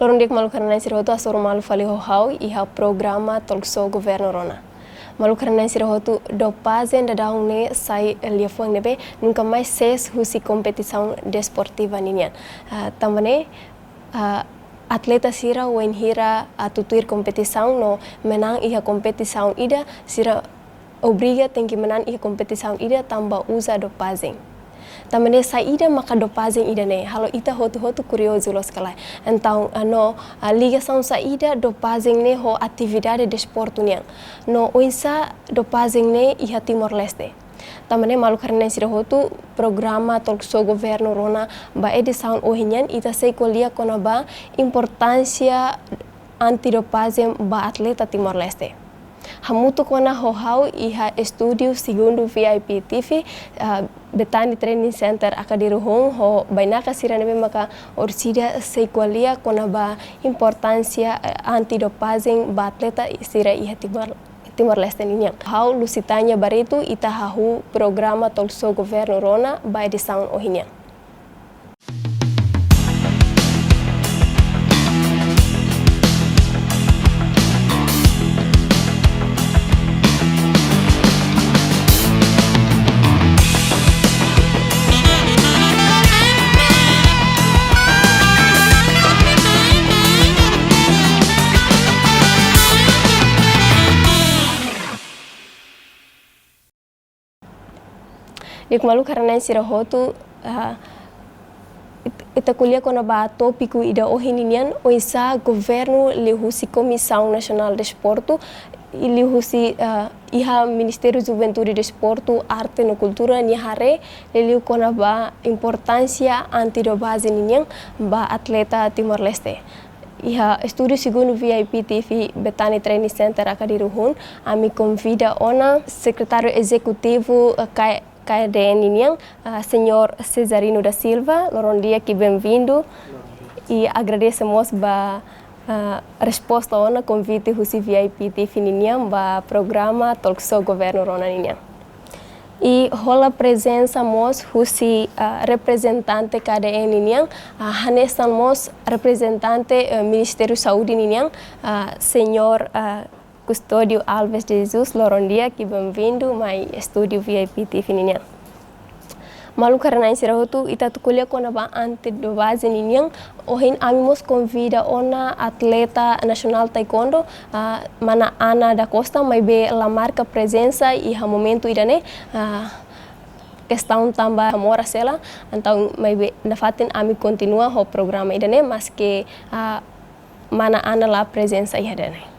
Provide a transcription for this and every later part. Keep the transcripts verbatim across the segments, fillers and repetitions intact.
Loron di'ak maluk rona-na'in sira hotu, hasoru malu fali ho ha'u iha programa Talk Show Governo Rona. Maluk rona-na'in sira hotu, dopajen daudaun ne'e sai liafuan ne'ebé nunka mais sees husi kompetisaun desportiva ninian. Ah, tanba ne'e, ah, atleta sira wainhira atu tuir kompetisaun no menang iha kompetisaun ida, sira obriga tenke menang iha kompetisaun ida tanba uza dopajen. Tanba ne'e saida maka dopajen ida-ne'e, halo ita hotu-hotu kuriozu loos ka lae. Entaun, ah, no, ah, ligasaun saida dopajen ne'e ho atividade desportu nian. No oinsá dopajen ne'e iha Timor-Leste. Tanba ne'e maluk rona-na'in sira hotu, programa Talk Show Governo Rona ba edisaun ohin nian ita sei ko'alia kona-ba importánsia anti-dopajen ba atleta Timor-Leste. Hamutuk ona ho ha'u iha estúdiu segundu V I P T V, ah, Bethany Training Center Akadiru-hun ho bainaka sira ne'ebé maka orsida sei ko'alia kona-ba importánsia, eh, anti-dopajen ba atleta sira iha Timor, Timor-Leste ninian. Ha'u Lusitania Barreto, ita hahú programa Talk Show Governo Rona ba edisaun ohin nian. Di'ak maluk rona-na'in sira hotu, ah, it-, ita ko'alia kona-ba tópiku ida ohin ninian, oinsá governu liuhusi Komisaun Nasionál Desportu, i liuhusi, ah, iha Ministériu Juventude, Desportu, Arte no Kultura nia haree liuliu kona-ba importánsia anti-dopajen ninian ba atleta Timor-Leste. Iha estúdiu segundu V I P T V Bethany Training Center Akadiru-hun, ami konvida ona Sekretáriu Ezekutivu, eh, K-, K D N nian, eh, Señór Cesarino da Silva, loron di'ak i benvindu. I agradese mós ba, eh, resposta ona konvite husi V I P T V ninian ba programa Talk Show Governo Rona ninian. I hola prezensa mós husi, ah, reprezentante K D N nian, ah, hanesan mós reprezentante, eh, Ministériu Saúde ninian, ah, Señór, ah, Custódio Alves de Jesus, loron di'ak i benvindu mai estúdiu V I P T V ninian. Maluk rona-na'in sira hotu, ita atu ko'alia kona-ba anti-dopajen ninian, ohin ami mós konvida ona atleta nasionál taekwondo, ah, mana Ana da Costa, maibé la marka prezensa iha momentu ida-ne'e, ah, kestaun tanba moras hela, entaun maibé nafatin ami kontinua ho programa ida-ne'e, maske, ah, mana Ana la prezensa iha ida-ne'e.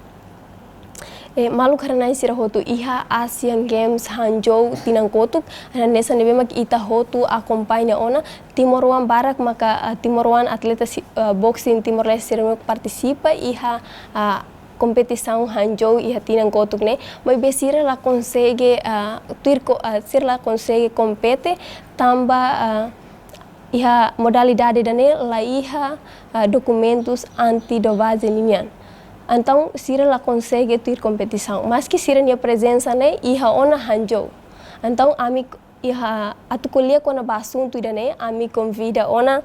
Eh, maluk rona-na'in sira hotu, iha Asian Games Hangzhou tinan kotuk, hanesan ne'ebé mak ita hotu akompaña ona, timoroan barak maka, ah, timoroan atleta si-, ah, boxing Timor-Leste sira mak partisipa iha, ah, kompetisaun Hangzhou iha tinan kotuk ne'e, maibé sira la konsege, ah, tuir ko-, ah, sira la konsege kompete tanba, ah, iha modalidade ida-ne'e la iha, ah, dokumentus anti-dopajen ninian. Entaun sira la konsege tuir kompetisaun. Maske sira-nia prezensa ne'e iha ona Hangzhou. Entaun ami k-, iha atu ko'alia kona-ba asuntu ida-ne'e, ami konvida ona,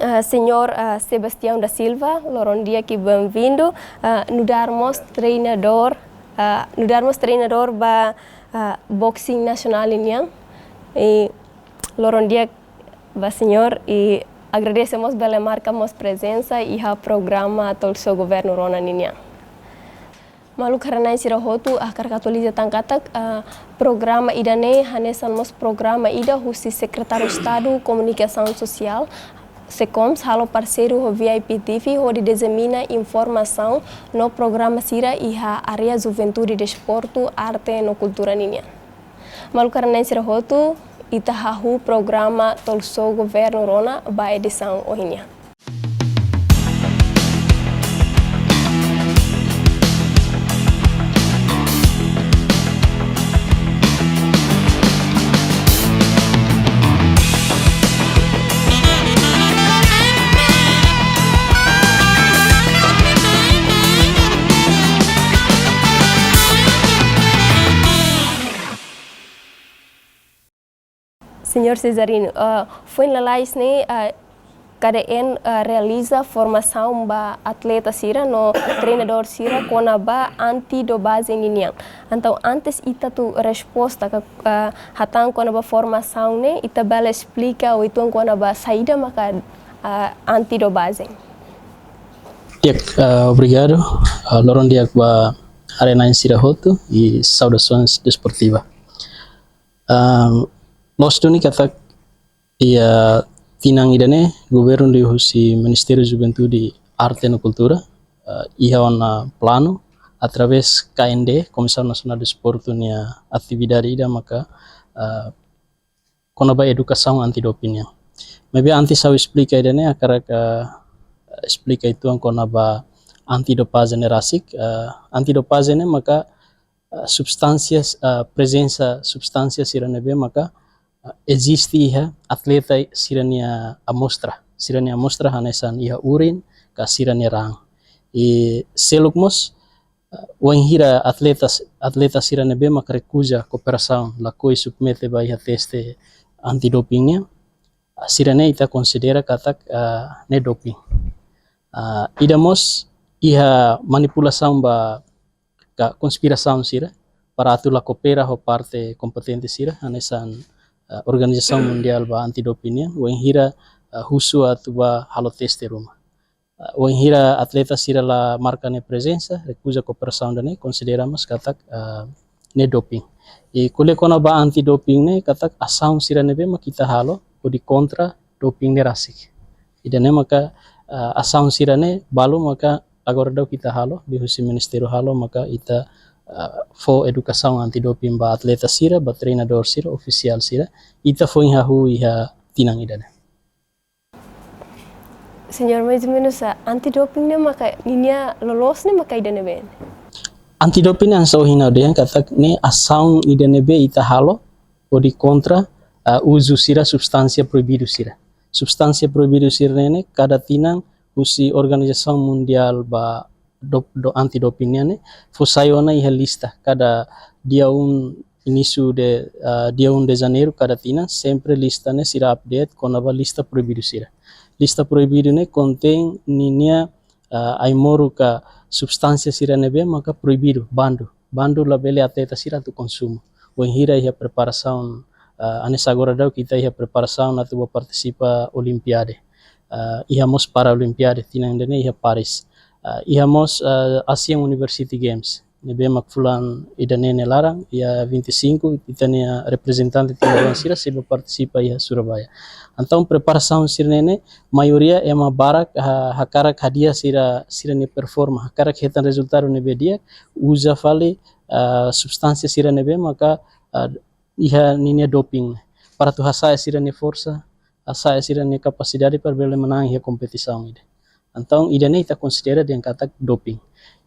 ah, Señór, ah, Sebastião da Silva, loron di'ak i benvindu, ah, nu'udar mós treinadór, ah, nu'udar mós treinadór ba, ah, boxing nasionál nian. I loron di'ak ba señór i agradese mós bele marka mós prezensa iha programa Talk Show Governo Rona ninian. Maluk rona-na'in sira hotu, ah, hakarak atualiza tan katak, ah, programa ida-ne'e hanesan mós programa ida husi Sekretáriu Estadu Komunikasaun Sosiál, SECOMS, halo parseiru ho V I P T V hodi disemina informasaun no programa sira iha área juventude, desportu, arte no kultura ninian. Maluk rona-na'in sira hotu, ita hahú programa Talk Show Governo Rona ba edisaun ohin nian. Señór Cesarino, ah, foin lalais ne'e, ah, K D N, eh, realiza formasaun ba atleta sira no treinadór sira kona-ba antidopajen ninian. Entaun, antes ita atu resposta ka, eh, hatán kona-ba formasaun ne'e, ita bele esplika uitoan kona-ba saida maka, eh, antidopajen. Di'ak, eh, obrigadu. Eh, loron di'ak ba haree-na'in sira hotu, i saudasoens desportiva. Ah, loos duni katak iha tinan ida-ne'e, governu liuhusi Ministériu Juventude, Arte no Kultura, eh, iha ona planu, através K N D, Komisaun Nasionál Desportu nia atividade ida maka, eh, kona-ba edukasaun antidoping nian. Maibé antes ha'u esplika ida-ne'e, hakarak, eh, esplika uitoan kona-ba antidopajen ne'e rasik, eh, antidopajen ne'e maka, eh, substánsia, eh, prezensa substánsia sira ne'ebé maka, eh, eziste iha atleta sira-nia amostra, sira-nia amostra hanesan iha urin, ka sira-nia raan. I seluk mós, eh, wainhira atleta, atleta sira ne'ebé maka rekuza kooperasaun, lakohi submete ba iha teste antidoping nian, sira-ne'e ita konsidera katak, eh, ne'e doping. Eh, ida mós iha manipulasaun ba ka konspirasaun sira para atu la koopera ho parte kompetente sira, hanesan, eh, Organizasaun Mundiál ba Antidoping nian, wainhira, eh, husu atu ba halo teste ruma. Eh, wainhira atleta sira la marka nia prezensa, rekuza kooperasaun ida-ne'e, konsidera mós katak, eh, ne'e doping. I ko'alia kona-ba antidoping ne'e katak asaun sira ne'ebé maka ita halo hodi kontra doping ne'e rasik. Ida-ne'e maka, eh, asaun sira-ne'e balu maka agora daudaun ita halo, liuhusi ministériu halo maka ita, eh, fó edukasaun antidoping ba atleta sira, ba treinadór sira, ofisiál sira, ita foin hahú iha tinan ida-ne'e. Señór, mais ou menus, ah, antidoping ne'e maka ninia loloos ne'e maka ida ne'ebé? Antidoping ne'e hanesan ohin ha'u dehan katak ne'e asaun ida ne'ebé ita halo hodi kontra, ah, uzu sira substánsia proibidu sira. Substánsia proibidu sira-ne'e ne'e kada tinan husi Organizasaun Mundiál ba dop-, do-, Antidoping nian ne'e fó sai ona iha lista kada dia um início de, ah, dia um de janeiro kada tinan, sempre lista ne'e sira update kona-ba lista proibidu sira. Lista proibidu ne'e kontein ninia, ah, ai-moruk ka substánsia sira ne'ebé maka proibidu, bandu. Bandu labele atleta sira atu konsumu. Wainhira iha preparasaun, ah, hanesan agora daudaun ita iha preparasaun atu ba partisipa Olimpiade. Ah, iha mós Paraolimpiade, tinan ida-ne'e iha Paris. Ah, iha mós, ah, Asian University Games. Ne'ebé mak fulan ida-ne'e nia laran, iha vinte e cinco, ita-nia reprezentante timoroan sira sei ba partisipa iha Surabaya. Entaun, preparasaun sira-ne'e ne'e, maioria ema barak, ha-, hakarak hadi'a sira, sira-nia performa, hakarak hetan rezultadu ne'ebé di'ak, uza fali, ah, substánsia sira ne'ebé maka, ah, iha ninia doping. Para atu hasa'e sira-nia forsa, hasa'e sira-nia kapasidade para bele manán iha kompetisaun ida. Entaun, ida-ne'e ita konsidera dehan katak doping.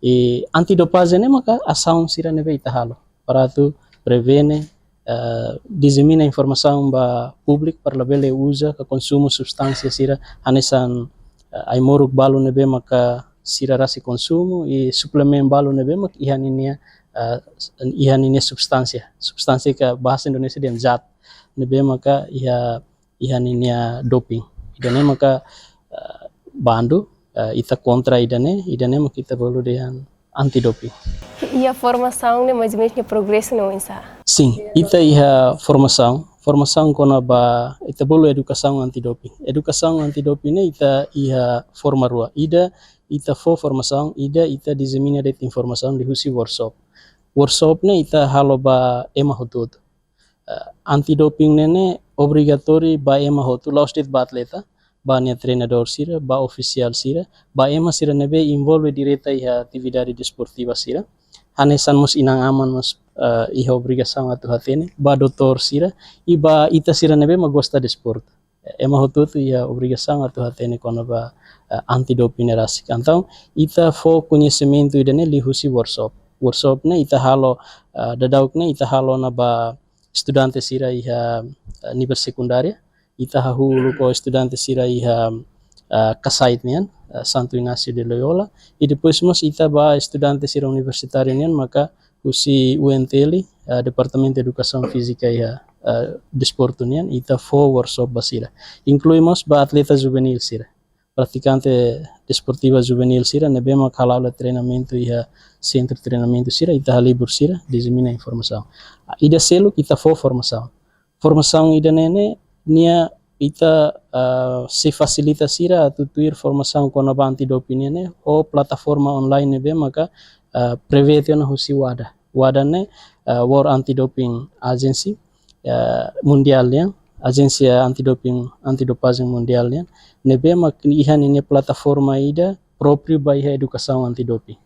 I antidopajen ne'e maka asaun sira ne'ebé ita halo para atu prevene, eh, disemina informasaun ba públiku para labele uza ka konsumu substánsia sira hanesan, eh, ai-moruk balu ne'ebé maka sira rasik konsumu i suplementu balu ne'ebé mak iha ninia, eh, iha ninia substánsia. Substánsia ka bahasa Indonesia dehan zat ne'ebé maka iha, iha ninia doping. Ida-ne'e maka, eh, bandu, eh, ita kontra ida-ne'e, ida-ne'e maka ita bolu dehan antidoping. Iha formasaun ne'e mais ou menus nia progresu ne'e oinsá? Sin, ita iha formasaun, formasaun kona-ba ita bolu edukasaun antidoping. Edukasaun antidoping ne'e ita iha forma rua. Ida ita fó formasaun, ida ita disemina de'it informasaun liuhusi workshop. Workshop ne'e ita halo ba ema hotu-hotu. Eh, antidoping ne'e ne'e obrigatóriu ba ema hotu, la'ós de'it ba atleta, ba nia treinadór sira, ba ofisiál sira, ba ema sira ne'ebé envolve direta iha atividade desportiva sira. Hanesan mós inan-aman mós, eh, iha obrigasaun atu hatene, ba doutór sira, i ba ita sira ne'ebé mak gosta desportu. Ema hotu-hotu iha obrigasaun atu hatene kona-ba, eh, antidoping ne'e rasik. Entaun, ita fó koñesimentu ida-ne'e liuhusi workshop. Workshop ne'e ita halo, eh, daudauk ne'e ita halo ona ba estudante sira iha, eh, nivel sekundária. Ita hahú uluk ho estudante sira iha, eh, Kasait nian, eh, Santo Inácio de Loyola. I depois mós ita ba estudante sira universitáriu nian maka husi U N T L, eh, Departamentu Edukasaun Fízika iha eh, desportu nian, ita fó workshop ba sira. Inklui mós ba atleta juvenil sira, pratikante desportiva juvenil sira ne'ebé mak hala'o hela treinamentu iha sentru treinamentu sira, ita halibur sira, dizemina informasaun. Ah, ida seluk ita fó formasaun. Formasaun ida-ne'e ne'e nia ita, ah, sei fasilita sira atu tuir formasaun kona-ba antidoping nian ne'e ho plataforma online ne'ebé maka, ah, prevee tiha ona husi WADA. WADA ne'e, ah, World Anti-Doping Agency, ah, mundiál nian, ajénsia antidoping, antidopagem mundiál nian, ne'ebé mak iha ninia plataforma ida própriu ba iha edukasaun antidoping.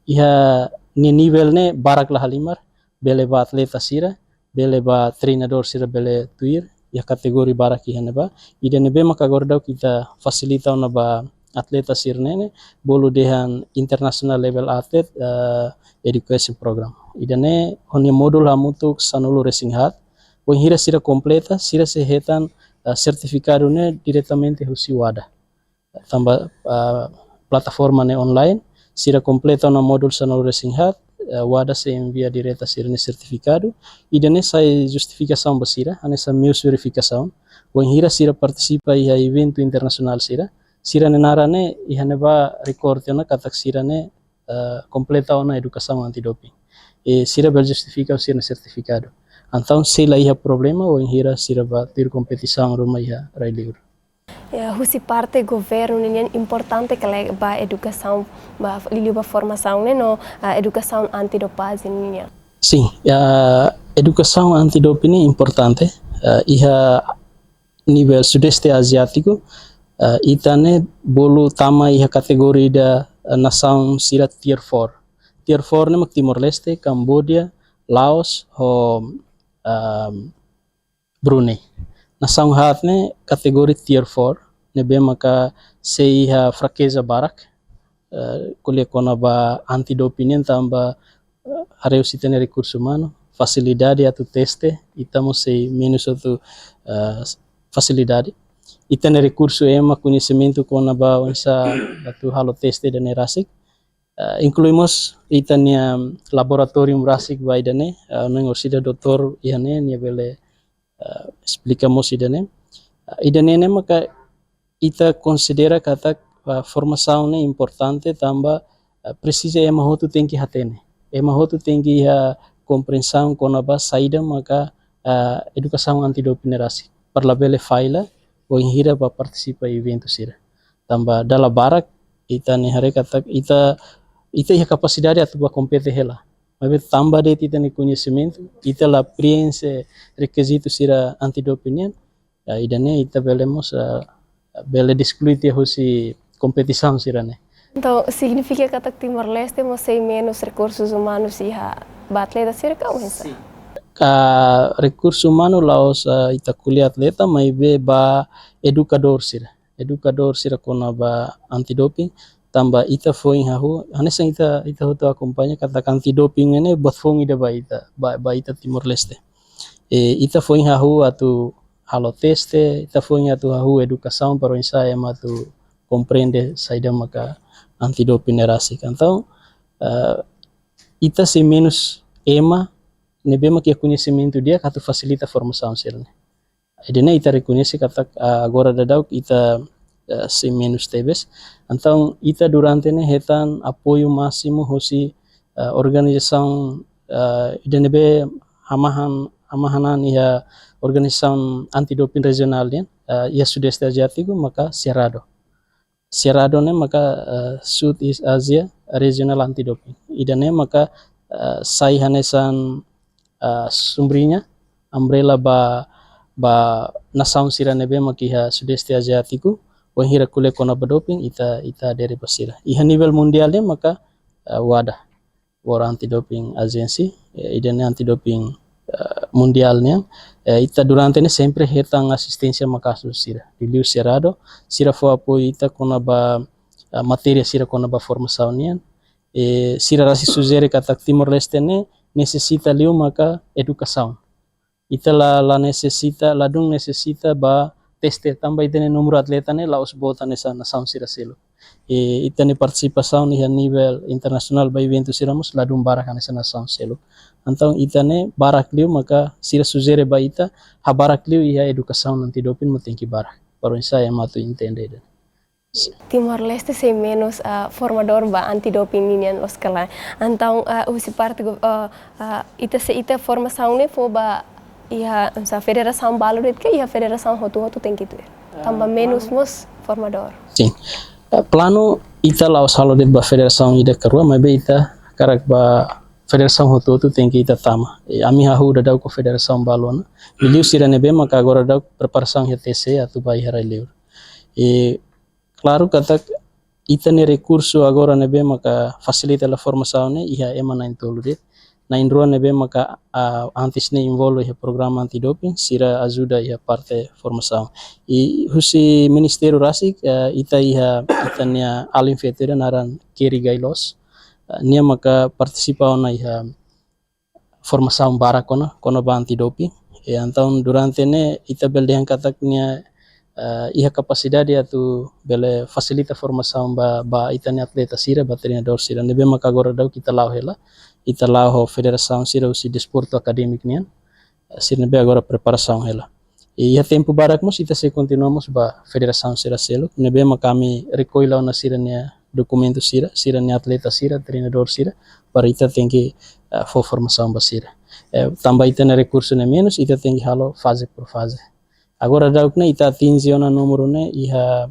Iha nia nivel ne'e barak la halimar, bele ba atleta sira, bele ba treinadór sira bele tuir, iha kategoria barak iha ne'ebá. Ida ne'ebé maka agora daudauk ita fasilita ona ba atleta sira-ne'e ne'e, bolu dehan International Level Athlete, eh, Education Program. Ida-ne'e ho nia módulu hamutuk sanulu-resin-haat, wainhira sira kompleta, sira sei hetan, eh, sertifikadu ne'e diretamente husi WADA. Tanba, ah, plataforma ne'e online, sira kompleta ona módulu sanulu-resin-haat, eh, WADA sei envia direta sira-nia sertifikadu, ida-ne'e sai justifikasaun ba sira, hanesan meius verifikasaun, wainhira sira partisipa iha eventu internasionál sira, sira-nia naran ne'e iha ne'ebá rekorde ona katak sira-ne'e, eh, kompleta ona edukasaun antidoping. I sira bele justifika sira-nia sertifikadu. Entaun sei la iha problema wainhira sira bá tuir kompetisaun ruma iha rai-liur. Ya, husi parte governu nian importante ka lae ba edukasaun, ba liuliu ba formasaun ne'e no, ah, edukasaun antidopagem nian. Sin, ya, edukasaun antidoping ne'e importante, ah, iha nivel Sudeste Aziátiku, ah, ita ne'e bolu tama iha kategoria ida, ah, nasaun sira Tier four. Tier four ne'e mak Timor-Leste, Kamboja, Laos, ho, ah, Brunei. Nasaun haat ne'e kategoria Tier four, ne'ebé maka sei iha frakeza barak, eh, ko'alia kona-ba antidoping nian tanba, eh, haree husi ita-nia rekursu umanu, fasilidade atu teste, ita mós sei menus atu, eh, fasilidade. Ita-nia rekursu ema koñesimentu kona-ba oinsá atu halo teste ida-ne'e rasik. Eh, inklui mós ita-nia laboratóriu rasik ba ida-ne'e, eh, no orsida doutór iha ne'e, nia bele, eh, esplika mós ida-ne'e. Eh, ida-ne'e ne'e maka ita konsidera katak, eh, formasaun ne'e importante tanba, eh, presiza ema hotu tenke hatene. Ema hotu tenke iha komprensaun kona-ba saida maka, eh, edukasaun antidoping ne'e rasik. Para labele falla, wainhira bá partisipa eventu sira. Tanba dala barak, ita-nia haree katak ita, ita iha kapasidade atu bá kompete hela. Maibé tanba de'it ita-nia koñesimentu, ita la preenxe rekizitu sira antidoping nian, ya, ida-ne'e ita bele mós, eh, bele desklui tiha husi kompetisaun sira-ne'e. Entaun, signifika katak Timor-Leste mós sei menus rekursus umanus iha ba atleta sira ka oinsá? Sin. Ka rekursu umanu la'ós, eh, ita ko'alia atleta, maibé ba edukadór sira. Edukadór sira kona-ba antidoping, tanba ita foin hahú, hanesan ita, ita hotu akompaña katak antidoping ne'e buat foun ida ba ita, ba, ba ita Timor-Leste. Eh, ita foin hahú atu halo teste, ita foin atu hahú edukasaun para oinsá ema atu komprende saida maka antidoping ne'e rasik. Entaun, eh, ita sei menus ema ne'ebé mak iha koñesimentu di'ak atu fasilita formasaun sira-ne'e. Ida-ne'e ita rekoñese katak, ah, agora daudauk ita, eh, sei menus tebes. Entaun ita durante ne'e hetan apoiu másimu husi, eh, organizasaun, eh, ida ne'ebé hamahan, hamahan an iha organizasaun antidoping rejionál nian, eh, iha Sudeste Aziátiku maka SERADO. SERADO ne'e maka, eh, Southeast Asia Regional Anti-Doping. Ida-ne'e maka, eh, sai hanesan, eh, sombriña, umbrella ba, ba nasaun sira ne'ebé mak iha Sudeste Aziátiku, wainhira ko'alia kona-ba doping, ita, ita adere ba sira. Iha nivel mundiál ne'e maka, eh, WADA, World Anti-Doping Agency, eh, ida-ne'e antidoping, eh, mundiál nian, eh, ita durante ne'e sempre hetan asisténsia maka'as husi sira. Liuliu SERADO, sira fó apoiu ita kona-ba, eh, matéria sira kona-ba formasaun nian. Eh, sira rasik sujere katak Timor-Leste ne'e nesesita liu maka edukasaun. Ita la, la nesesita, ladún nesesita ba teste tanba ita-nia númeru atleta ne'e la'ós boot hanesan nasaun sira seluk. I ita-nia partisipasaun iha nivel internasionál ba eventu sira mós ladún barak hanesan nasaun seluk. Entaun ita ne'e barak liu maka sira sujere ba ita, habarak liu iha edukasaun anti-doping mak tenke barak. Para oinsá ema atu entende ida. Timor-Leste sei menus, ah, formadór ba anti-doping ninian loos ka lae. Entaun, ah, husi parte go-, ah, ah, ita sei, ita formasaun ne'e fó ba iha, oinsá, federasaun balu de'it ka iha federasaun hotu-hotu tenke tuir. Tanba menus mós formadór. Sin. Eh, planu ita la'ós halo de'it ba federasaun ida ka rua, maibé ita hakarak ba federasaun hotu-hotu tenke ita tama. Eh, ami hahú daudauk ho federasaun balu ona. Liuliu sira ne'ebé maka agora daudauk preparasaun iha T C atu ba iha rai-liur. Eh, klaru katak ita-nia rekursu agora ne'ebé maka fasilita hela formasaun ne'e iha ema na'in-tolu de'it. Na'in-rua ne'ebé maka, ah, antes ne'e envolve iha programa anti-doping, sira ajuda iha parte formasaun. I husi ministériu rasik, eh, ita iha ita-nia alin feto ida naran Keri Gailos. Eh, nia maka partisipa ona iha formasaun barak kona, kona-ba anti-doping. I entaun durante ne'e ita bele dehan katak nia, eh, iha kapasidade atu bele fasilita formasaun ba, ba ita-nia atleta sira, ba treinadór sira. Ne'ebé maka agora daudauk ita la'o hela, ita la'o ho federasaun sira husi desportu akadémiku nian, eh, sira ne'ebé agora preparasaun hela. I iha tempu badak mós ita sei kontinua mós ba federasaun sira seluk, ne'ebé maka ami rekolla ona sira-nia dokumentu sira, sira-nia atleta sira, treinadór sira, para ita tenke, eh, fó formasaun ba sira. Eh, tanba ita-nia rekursu ne'e menus, ita tenke halo faze por faze. Agora daudauk ne'e ita atinje ona númeru ne'e iha,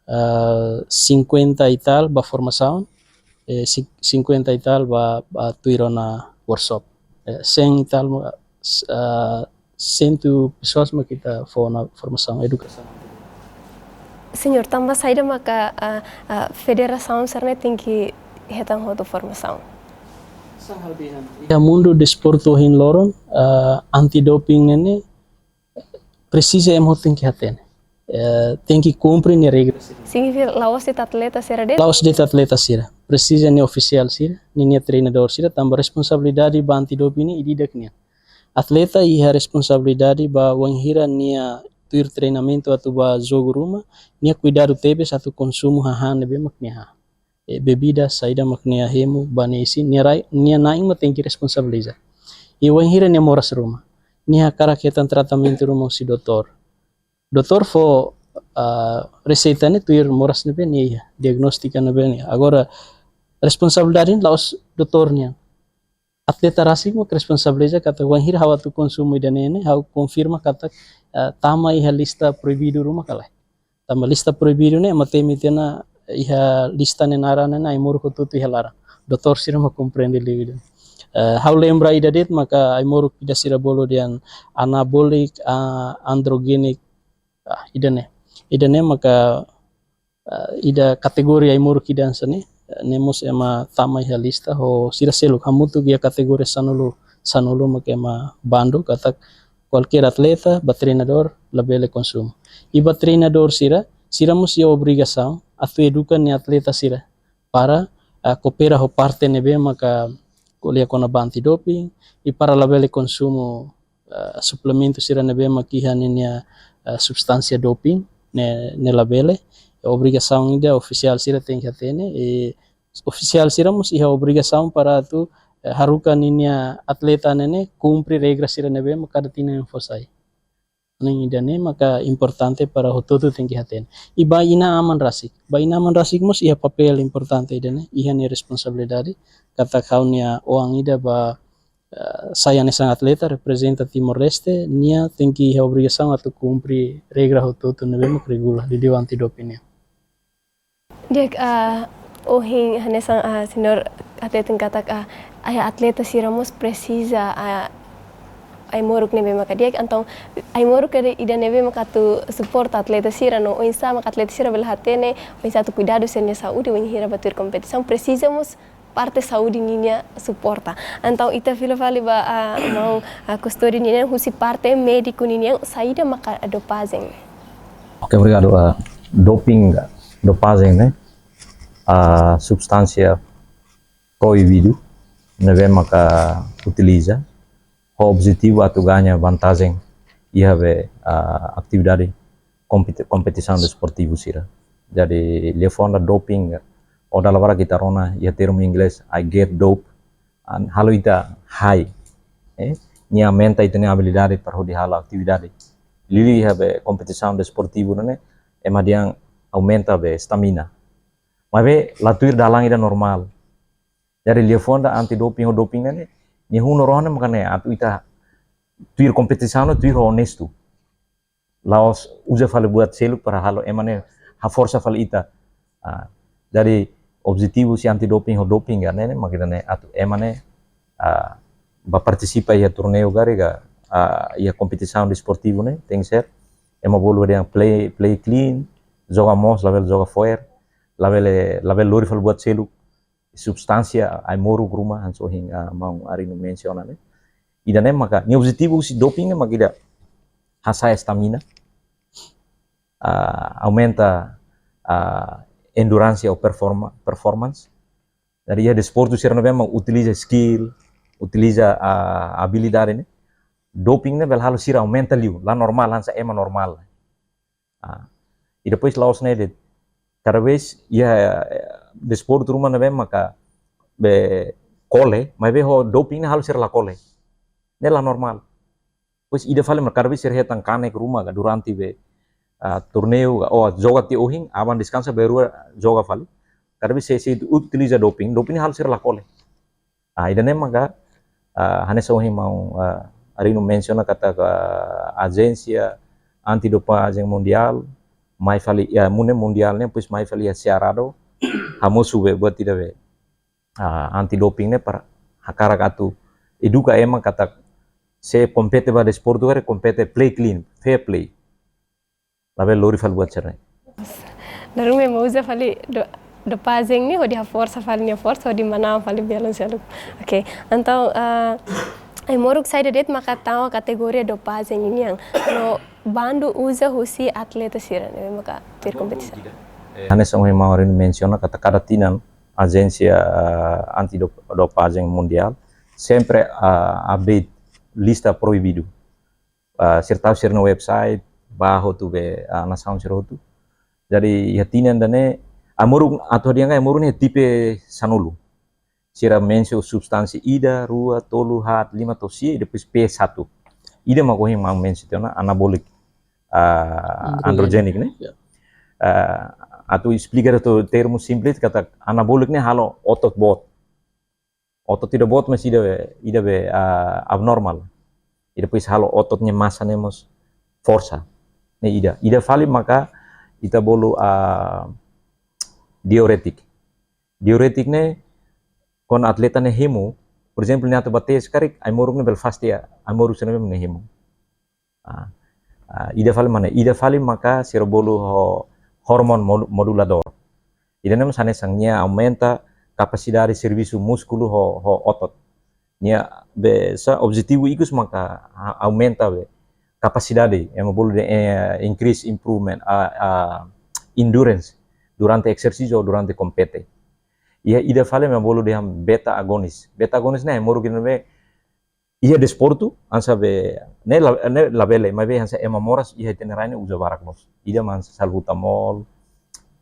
eh, cinquenta e tal ba formasaun, eh, cin-, cinquenta e tal ba, ba tuir ona workshop. Eh, cem e tal, eh, s-, eh, cem pessoas mak ita fó ona formasaun edukasaun. Señór, tanba saida maka, ah, ah, federasaun sira-ne'e tenke hetan hotu formasaun? Iha mundu desportu ohin loron, ah, anti-doping ne'e ne'e presiza ema hotu tenke hatene. Eh, tenke kumpre nia regra sira. Signifika la'ós de'it atleta sira de'it? La'ós de'it atleta sira. Presiza nia ofisiál sira, ninia treinadór sira, tanba responsabilidade ba anti-doping ne'e ida-idak nian. Atleta iha responsabilidade ba wainhira nia tuir treinamentu atu ba jogu ruma, nia kuidadu tebes atu konsumu hahán ne'ebé mak nia han. Eh, bebida saida mak nia hemu ba nia isin, nia rai, nia na'in mak tenke responsabiliza. I wainhira nia moras ruma, nia hakarak hetan tratamentu ruma husi doutór. Doutór fó, ah, reseita ne'e tuir moras ne'ebé nia iha, diagnóstika ne'ebé nia iha. Agora, responsabilidade la'ós doutór nian. Atleta rasik mak responsabiliza katak wainhira ha'u atu konsumu ida-ne'e ne'e, ha'u konfirma katak, eh, tama iha lista proibidu ruma ka lae. Tanba lista proibidu ne'e ema temi tiha ona iha lista ne'e naran ne'e ai-moruk hotu-hotu iha laran. Doutór sira mak komprende liu ida. Eh, ha'u lembra ida de'it maka ai-moruk ida sira bolu dehan anabóliku, ah, androgéniku, ah, ida-ne'e. Ida-ne'e maka, ah, ida kategoria ai-moruk ida hanesan ne'e, ah, ne'e mós ema tama iha lista ho sira seluk hamutuk iha kategoria sanulu, sanulu mak ema bandu katak kualkér atleta, ba treinadór, labele konsumu. I ba treinadór sira, sira mós iha obrigasaun atu eduka nia atleta sira para, ah, koopera ho parte ne'ebé maka ko'alia kona-ba anti-doping, i para labele konsumu, ah, suplementu sira ne'ebé mak iha ninia, ah, substánsia doping, ne'e, ne'e labele. Obrigasaun ida ofisiál sira tenke hatene, i ofisiál sira mós iha obrigasaun para atu, eh, haruka ninia atleta ne'e ne'e kumpre regra sira ne'ebé mak kada tinan foin sai. Ne'e ida-ne'e maka importante para hotu-hotu tenke hatene. I ba inan-aman rasik. Ba inan-aman rasik mós iha papél importante ida-ne'e, iha nia responsabilidade, katak ha'u-nia oan ida ba, eh, sai hanesan atleta reprezenta Timor-Leste, nia tenke iha obrigasaun atu kumpre regra hotu-hotu ne'ebé mak regula liuliu anti-doping nian. Di'ak, ah, ohin hanesan, ah, señór hateten katak, ah, ai atleta sira mós presiza, ah, ai-moruk ne'ebé maka di'ak, entaun ai-moruk ida, ida ne'ebé maka atu suporta atleta sira no oinsá maka atleta sira bele hatene, oinsá atu kuidadu sira-nia saúde, wainhira ba tuir kompetisaun, presiza mós parte saúde ninia suporta. Entaun ita fila fali ba, ah, maun, ah, Custódio nian husi parte médiku ninian, saida maka dopajen? Oke, obrigadu. Ah, doping, dopajen ne'e, ah, substánsia proibidu ne'ebé maka utiliza ho objetivu atu gaña vantajen iha be, ah, atividade kompeti-, kompetisaun desportivu sira. Jadi liafuan ida doping, ou dala barak ita rona iha termu inglés, "I get dope", halo ita high. Eh, nia aumenta ita-nia abilidade para hodi halo atividade. Liuliu iha be kompetisaun desportivu ne'e, ema dehan aumenta be stamina. Maibé la tuir dalan ida normál. Jadi liafuan ida anti doping ho doping ne'e, nia hunu rohan ne'e mak ne'e, atu ita tuir kompetisaun, tuir ho onestu. La'ós uza fali buat seluk para halo ema ne'e haforsa fali ita. Ah, jadi objetivu husi anti doping ho doping ka ne'e, mak ida-ne'e atu ema ne'e, ah, bá partisipa iha torneiu karik ka, ah, iha kompetisaun desportivu ne'e, tenke ser ema bolu dehan play, play clean, joga moos, labele joga fo'er, labele, labele lori fali buat seluk, substánsia ai-moruk ruma, hanesan ohin, ah, maun Arino mensiona ne'e. Ida-ne'e maka, nia objetivu husi doping ne'e mak ida, hasa'e stamina, ah, aumenta, ah, endurance ou performa-, performance. Jadi iha desportu sira ne'ebé mak utiliza skill, utiliza, ah, abilidade ne'e, doping ne'e bele halo sira aumenta liu, la normál, hanesan ema normál. Ah, i depois la'ós ne'e de'it, kada vez iha, eh, desportu ruma ne'ebé maka be kole, maibé ho doping ne'e halo sira la kole. Ne'e la normál. Depois ida fali mak kada vez sira hetan kanek ruma ka durante be, ah, torneiu ka, ou joga tiha ohin, aban deskansa bainrua joga fali. Kada vez sei, sei utiliza doping, doping ne'e halo sira la kole. Ah, ida-ne'e maka, ah, hanesan ohin maun, ah, Arino mensiona katak, ah, Ajénsia Anti Dopajen Mundiál, mai fali, ya, mun ne'e mundiál ne'e, depois mai fali iha Cerrado, hamosu be, buat ida be, ah, anti doping ne'e para hakarak atu eduka ema katak se kompete ba desportu karik kompete play clean, fair play. Labele lori fali buat sira-ne'e. Dala ruma ema uza fali do-, dopajen ne'e hodi haforsa fali nia forsa, hodi manán fali belun seluk. Oke, entaun, eh, ai-moruk saida de'it maka tau kategoria dopajen nian? No bandu uza husi atleta sira ne'ebé maka tuir kompetisaun. Hanesan ohin maun Arino mensiona katak kada tinan Ajénsia, eh, Anti Dop-, Dopajen Mundiál sempre, eh, update lista proibidu. Ah, sira tau sira-nia website, ba hotu be, ah, nasaun sira hotu. Jadi iha tinan ida-ne'e, ai-moruk atu hadi'a, ai-moruk ne'e tipe sanulu. Sira mensiona substánsia ida, rua, tolu, haat, lima, to'o sia, i depois P satu. Ida mak ohin maun mensiona, anabóliku, ah, androjéniku ne'e. Ya. Ah, atu esplika de'it termu simples katak anabóliku ne'e halo otot boot. Otot ida boot mós ida be, ida be, ah, abnormál. I depois halo otot nia masa ne'e mós forsa. Ne'e ida. Ida fali maka ita bolu, ah, diurétiku. Diurétiku ne'e kuandu atleta ne'e hemu, por ezemplu, nia atu bá tes karik, ai-moruk ne'e bele fase tiha ai-moruk sira ne'ebé mak ne'e hemu. Ah, ah, ida fali mak ne'e, ida fali maka sira bolu ho hormon modu-, moduladór. Ida-ne'e mós hanesan nia aumenta kapasidade servisu múskulu ho, ho otot. Nia be sa objetivu ikus maka a-, aumenta be kapasidade, ema bolu dehan, eh, increase improvement, ah, ah, endurance durante ezersísiu ou durante kompete. Iha ida fali ema bolu dehan beta agonis. Beta agonis ne'e ai-moruk ida ne'ebé iha desportu, hanesan be, ne'e la, ne'e labele, maibé hanesan ema moras iha ita-nia rai ne'e uza barak loos. Ida mak hanesan salbutamol,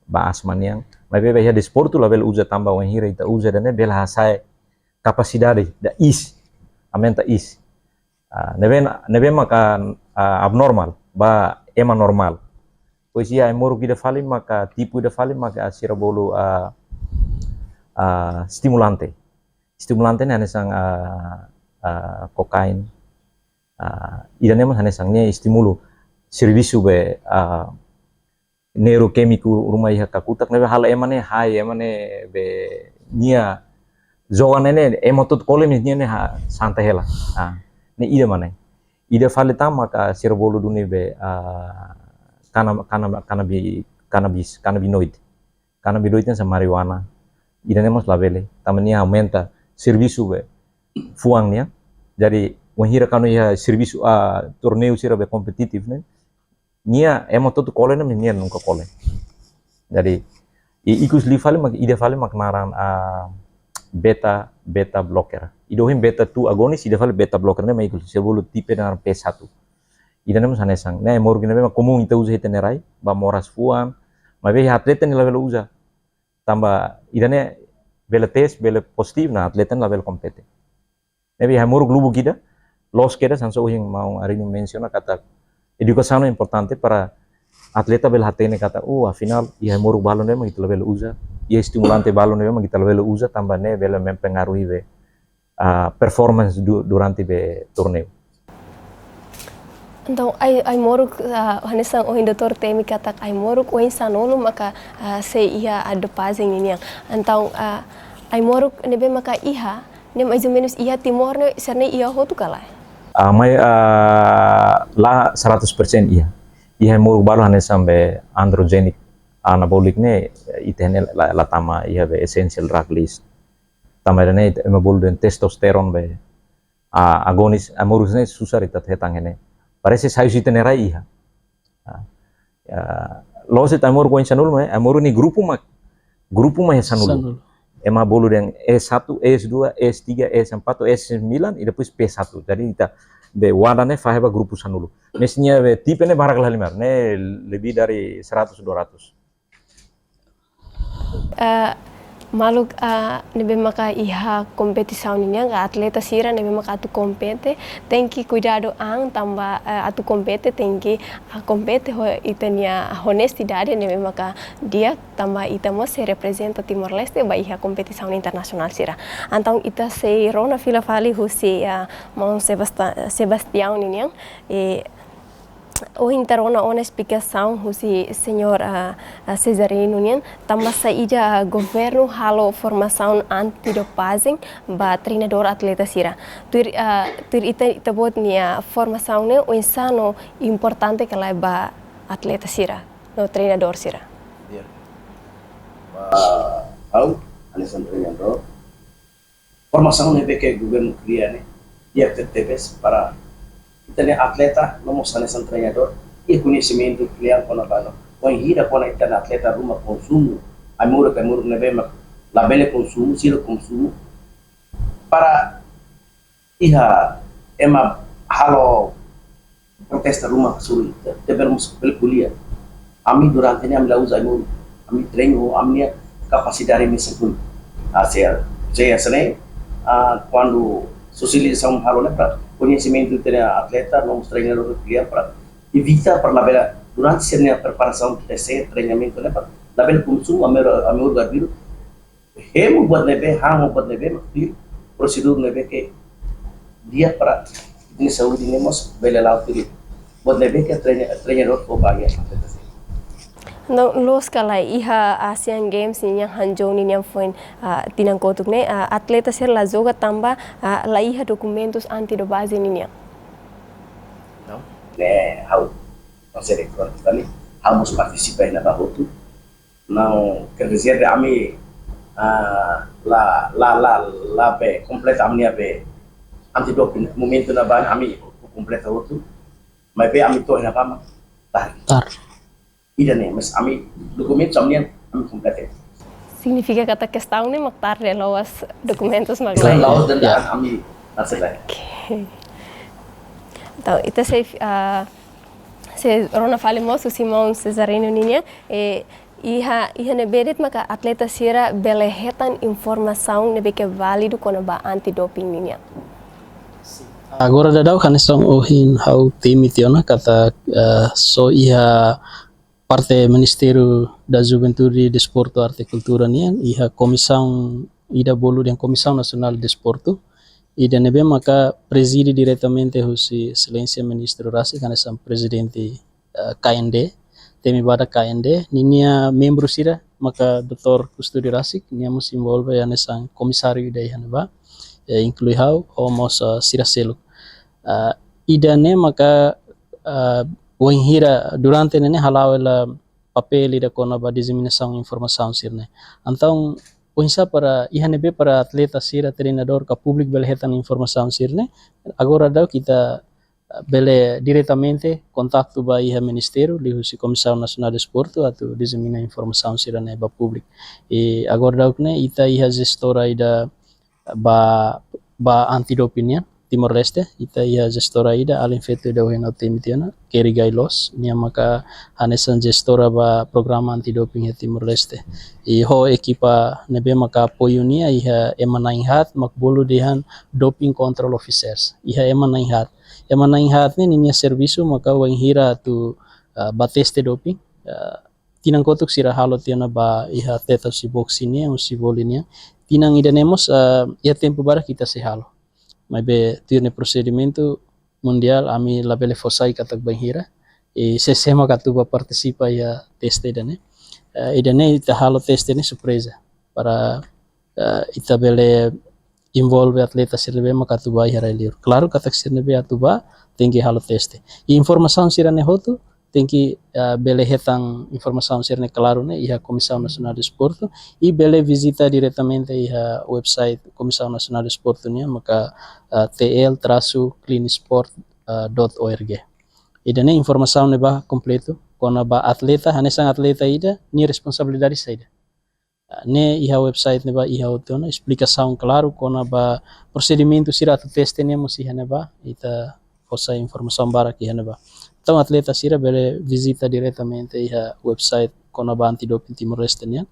ba asma nian. Maibé iha desportu labele uza tanba wainhira ita uza ida-ne'e bele hasa'e kapasidade ida iis, aumenta iis. Ah, ne'ebé, ne'ebé maka, ah, abnormál, ba ema normál. Depois iha ai-moruk ida fali maka, tipu ida fali maka sira bolu, ah, ah, estimulante. Estimulante ne'e hanesan, ah, ah, kokaina. Ah, ida-ne'e mós hanesan nia estimulu servisu be, ah, neurokímiku ruma iha kakutak ne'ebé halo ema ne'e high, ema ne'e be nia joga ne'e ne'e ema hotu kole maibé nia ne'e ha-, santai hela. Ah, ne'e ida mak ne'e. Ida fali tan maka sira bolu duni be, ah, kana-, kana-, kanabi-, kanabis, kanabinoid. Kanabinoid hanesan marijuana. Ida-ne'e mós labele. Tanba nia aumenta servisu be fuan nian. Jadi wainhira kuandu iha servisu, ah, torneiu sira be kompetitif ne'e, nia ema hotu kole ne'e nia nunka kole. Jadi i-, ikus liu fali mak, ida fali mak naran, ah, beta, beta blocker. Ida ohin beta two agonis, ida fali beta blocker ne'e mak ikus, sira bolu tipe naran P satu. Ida-ne'e mós hanesan. Ne'e ai-moruk ida ne'ebé mak komún ita uza iha ita-nia rai, ba moras fuan, Maibé atleta ne'e labele uza. Tanba ida-ne'e bele tes, bele pozitivu, nah atleta ne'e labele kompete. Ne'ebé iha ai-moruk lubuk ida, loos kedas, hanesan ohin maun Arino mensiona katak edukasaun ne'e importante para atleta bele hatene katak, oh, afinál, iha ai-moruk balun ne'ebé mak ita labele uza, iha estimulante balun ne'ebé mak ita labele uza, tanba ne'e bele mempengaruhi be, ah, performance du-, durante be torneiu. Entaun, ai, ai-moruk, ah, hanesan ohin doutór temi katak ai-moruk oinsanulu maka, ah, sei iha a dopagem ninian. Entaun, ah, ai-moruk ne'ebé maka iha, ne'e mais ou menus iha Timor ne'e, sira-ne'e iha hotu ka lae? Ah, mai, ah, la seratus persen iha. Iha ai-moruk balu hanesan be androgenik, anabolic ne'e, ita-nia la, la tama iha be essential drug list. Tanba ida-ne'e ema bolu dehan testosterone be, ah, agonis, ai-moruk ne'e susar ita hetan ne'e. Parese sai husi ita-nia rai iha. Ah, ya, loos ita ai-moruk oinsanulu, eh, ai-moruk ne'e grupu mak, grupu mak sanulu. Sanulu. Ema bolu dehan S satu, S dua, S tiga, S empat, S sembilan, e depois P satu. Jadi ita be wadah ne'e fahe ba grupu sanulu. Maibé nia be tipe ne'e barak lahalimar, ne'e lebih dari seratus, dua ratus. Eh, maluk, eh, ne'ebé maka iha kompetisaun ninian, ka atleta sira ne'ebé maka atu kompete, tenke kuidadu an tanba, eh, atu kompete, tenke, ah, kompete ho ita-nia honestidade ne'ebé maka di'ak, tanba ita mós sei reprezenta Timor-Leste ba iha kompetisaun internasionál sira. Entaun ita sei rona fila fali husi, eh, maun Sebasta-, Sebastião ninian, eh, ohin ita rona ona esplikasaun husi señór, ah, ah, Cesarino nian, tanba saida, ah, governu halo formasaun antidopajen ba treinadór atleta sira. Tuir, ah, tuir ita, ita-boot nia formasaun ne'e oinsá no importante ka lae ba atleta sira no treinadór sira? Ya. Ba ha'u, hanesan treinadór, formasaun ne'ebé ke governu kria ne'e di'ak tebes para ita-nia atleta, no mós hanesan treinadór, iha koñesimentu kle'an kona-ba no, wainhira kona ita-nia atleta ruma konsumu ai-moruk, ai-moruk ne'ebé mak labele konsumu, sira konsumu. Para iha ema halo protesta ruma suri, te, te bele mós bele ko'alia. Ami durante ne'e ami la uza ai-moruk, ami treinu, ami-nia kapasidade mesak duni. Ah, se, se, se ne'e, ah, kuandu sosializasaun halo ne'e para koñesimentu ita-nia atleta, no mós treinadór kle'an para evita para labele, durante sira-nia preparasaun, te se treinamentu ne'e para labele konsumu ai-moruk, ai-moruk arbiru, hemu buat ne'ebé, hemu buat ne'ebé, mak tuir prosedur ne'ebé ke di'ak para ita-nia saúde ne'e mós bele la'o tuir. Buat ne'ebé ke treina-, treinadór fó ba iha atleta sira. No, loos ka lae iha Asian Games nian Hangzhou nian foin, ah, tinan kotuk ne'e, ah, atleta sira la joga tanba, ah, la iha dokumentus antidopajen nian? Não. Ne'e, ha'u, não sei de quanto tadi, ha'u mós partisipa iha ne'ebá hotu. Não, quer dizer, ami, ah, la, la, la, la be kompleta ami-nia be antidoping, momentu ne'ebá ami kompleta hotu. Maibé ami to'o iha ne'ebá mak tar. Tar. Ida-ne'e, mas ami dokumentus ami-nian, ami kompleta. Signifika katak kestaun ne'e mak tarde, la'ós dokumentus mak lae. La'ós, dan, ya, ami hasil lae. Oke. Entaun, ita sei, ah, sei rona fali mós husi maun Cesarino nian, eh, iha, iha ne'ebé de'it maka atleta sira bele hetan informasaun ne'ebé ke válidu kona-ba antidoping nian? Agora daudaun hanesan ohin ha'u temi tiha ona katak, eh, só iha parte Ministériu da Juventude, Desportu, Arte, Kultura nian, iha komisaun ida bolu dehan Komisaun Nasionál Desportu, ida ne'ebé maka prezide diretamente husi Exelénsia Ministru rasik, hanesan prezidente, eh, K N D, temi badak K N D, ninia membru sira maka doutór Custódio rasik, nia mós envolve hanesan komisáriu ida iha ne'ebá, eh, inklui ha'u, ho mós, eh, sira seluk. Eh, ida-ne'e maka, eh, wainhira durante ne'e ne'e hala'o hela papél ida kona-ba diseminasaun informasaun sira-ne'e. Entaun, oinsá para iha ne'ebé para atleta sira, treinadór ka públiku bele hetan informasaun sira-ne'e? Agora daudaun ita, eh, bele diretamente kontaktu ba iha ministériu, liuhusi Komisaun Nasionál Desportu, atu disemina informasaun sira-ne'e ba públiku. I agora daudaun ne'e ita iha jestora ida ba, ba antidoping nian. Timor-Leste, ita iha jestora ida, alin feto ida ohin ha'u temi tiha ona, Keri Gailos, nia maka hanesan jestora ba programa antidoping iha Timor-Leste. I ho ekipa ne'ebé maka apoiu nia iha ema na'in-haat, mak bolu dehan doping control officers. Iha ema na'in-haat. Ema na'in-haat ne'e ninia servisu maka wainhira atu, ah, ba teste doping, ah, tinan kotuk sira halo tiha ona ba iha atleta husi boxing nian, husi voli nian. Tinan ida-ne'e mós, ah, iha tempu badak ita sei halo. Maibé tuir nia prosedimentu mundiál, ami labele fó sai katak bainhira. I sé-sé mak atu ba partisipa iha teste ida-ne'e. Eh, ida-ne'e ita halo teste ne'e surpreza. Para, eh, ita bele envolve atleta sira ne'ebé mak atu ba iha rai-liur. Klaru katak sira ne'ebé atu ba, tenke halo teste. I informasaun sira-ne'e hotu, tenke, ah, bele hetan informasaun sira-ne'e klaru ne'e iha Komisaun Nasionál Desportu, i bele vizita diretamente iha website Komisaun Nasionál Desportu nian, maka, ah, T L traço cleansport, ah, dot O R G. Ida-ne'e informasaun ne'ebá kompletu kona-ba atleta, hanesan atleta ida, nia responsabilidade saida. Ah, ne'e iha website ne'ebá iha hotu ona, esplikasaun klaru kona-ba prosedimentu sira atu teste ne'e mós iha ne'ebá, ita fó sai informasaun barak iha ne'ebá. Entaun atleta sira bele vizita diretamente iha website kona-ba antidoping Timor-Leste nian.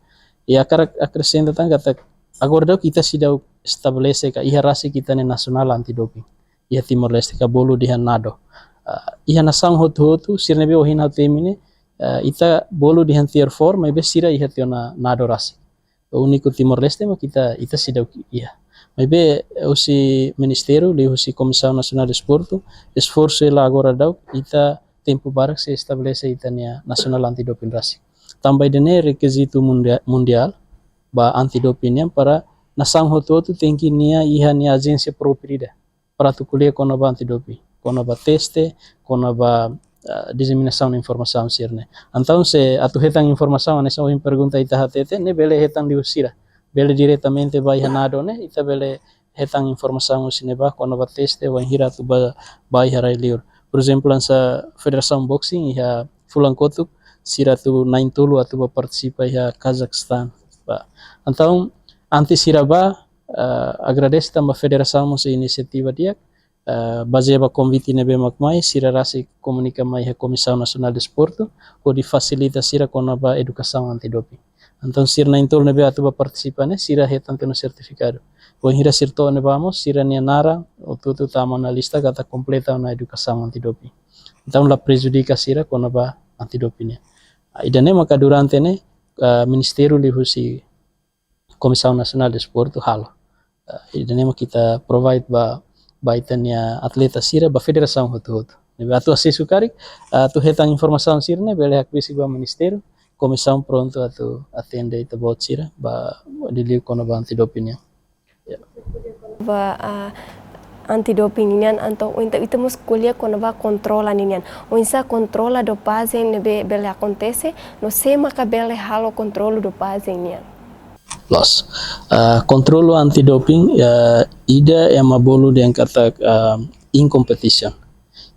I hakarak akresenta tan katak agora daudaun ita seidauk estabelese ka iha rasik ita-nia nasionál antidoping iha Timor-Leste ka bolu dehan NADO. Ah, iha nasaun hotu-hotu, sira ne'ebé ohin ha'u temi ne'e, ah, ita bolu dehan tier four, maibé sira iha tiha ona NADO rasik. Úniku Timor-Leste mak ita, ita seidauk iha. Maibé, eh, husi ministériu, liuhusi Komisaun Nasionál Desportu, esforsu hela agora daudaun, ita tempu barak sei estabelese ita-nia nasionál antidoping rasik. Tanba ida-ne'e rekizitu mundia-, mundiál, ba antidoping nian para nasaun hotu-hotu tenke nia iha nia ajénsia própria ida para atu ko'alia kona-ba antidoping, kona-ba teste, kona-ba, ah, diseminasaun informasaun sira-ne'e. Entaun se atu hetan informasaun, hanesan ohin pergunta ita hatete, ne'e bele hetan liu sira. Bele diretamente ba iha NADO ne'e, ita bele hetan informasaun husi ne'ebá kona-ba teste, wainhira atu ba, ba iha rai-liur. Por ezemplu, hanesan Federasaun Boxing iha fulan kotuk, sira atu na'in-tolu atu ba partisipa iha Kazakhstan. Ba. Entaun, antes sira ba, eh, agradese tanba federasaun mós inisiativa di'ak, eh, bazeia ba konvite ne'ebé mak mai, sira rasik komunika mai iha Komisaun Nasionál Desportu, hodi fasilita sira kona-ba edukasaun antidoping. Entaun sira na'in-tolu ne'ebé atu ba partisipa ne'e, sira hetan tiha ona sertifikadu. Wainhira sira to'o ne'ebá mós, sira-nia naran, hotu-hotu tama ona lista katak kompleta ona edukasaun antidoping. Entaun la prejudika sira kona-ba antidoping nian. Ah, ida-ne'e maka durante ne'e, ah, ministériu liuhusi Komisaun Nasionál Desportu halo. Ah, ida-ne'e mak ita provide ba, ba ita-nia atleta sira, ba federasaun hotu-hotu. Ne'ebé atu asesu karik, ah, atu hetan informasaun sira-ne'e, bele hakbesik ba ministériu, komisaun prontu atu atende ita-boot sira, ba liuliu kona-ba antidoping nian. Ya. Ba, ah, antidoping nian, entaun, entaun ita mós ko'alia kona-ba kontrola ninian. Oinsá kontrola dopajen ne'ebé bele akontese, no sé maka bele halo kontrolu dopajen nian. Loos. Ah, kontrolu antidoping, ah, ida ema bolu dehan katak, ah, inkompetisaun.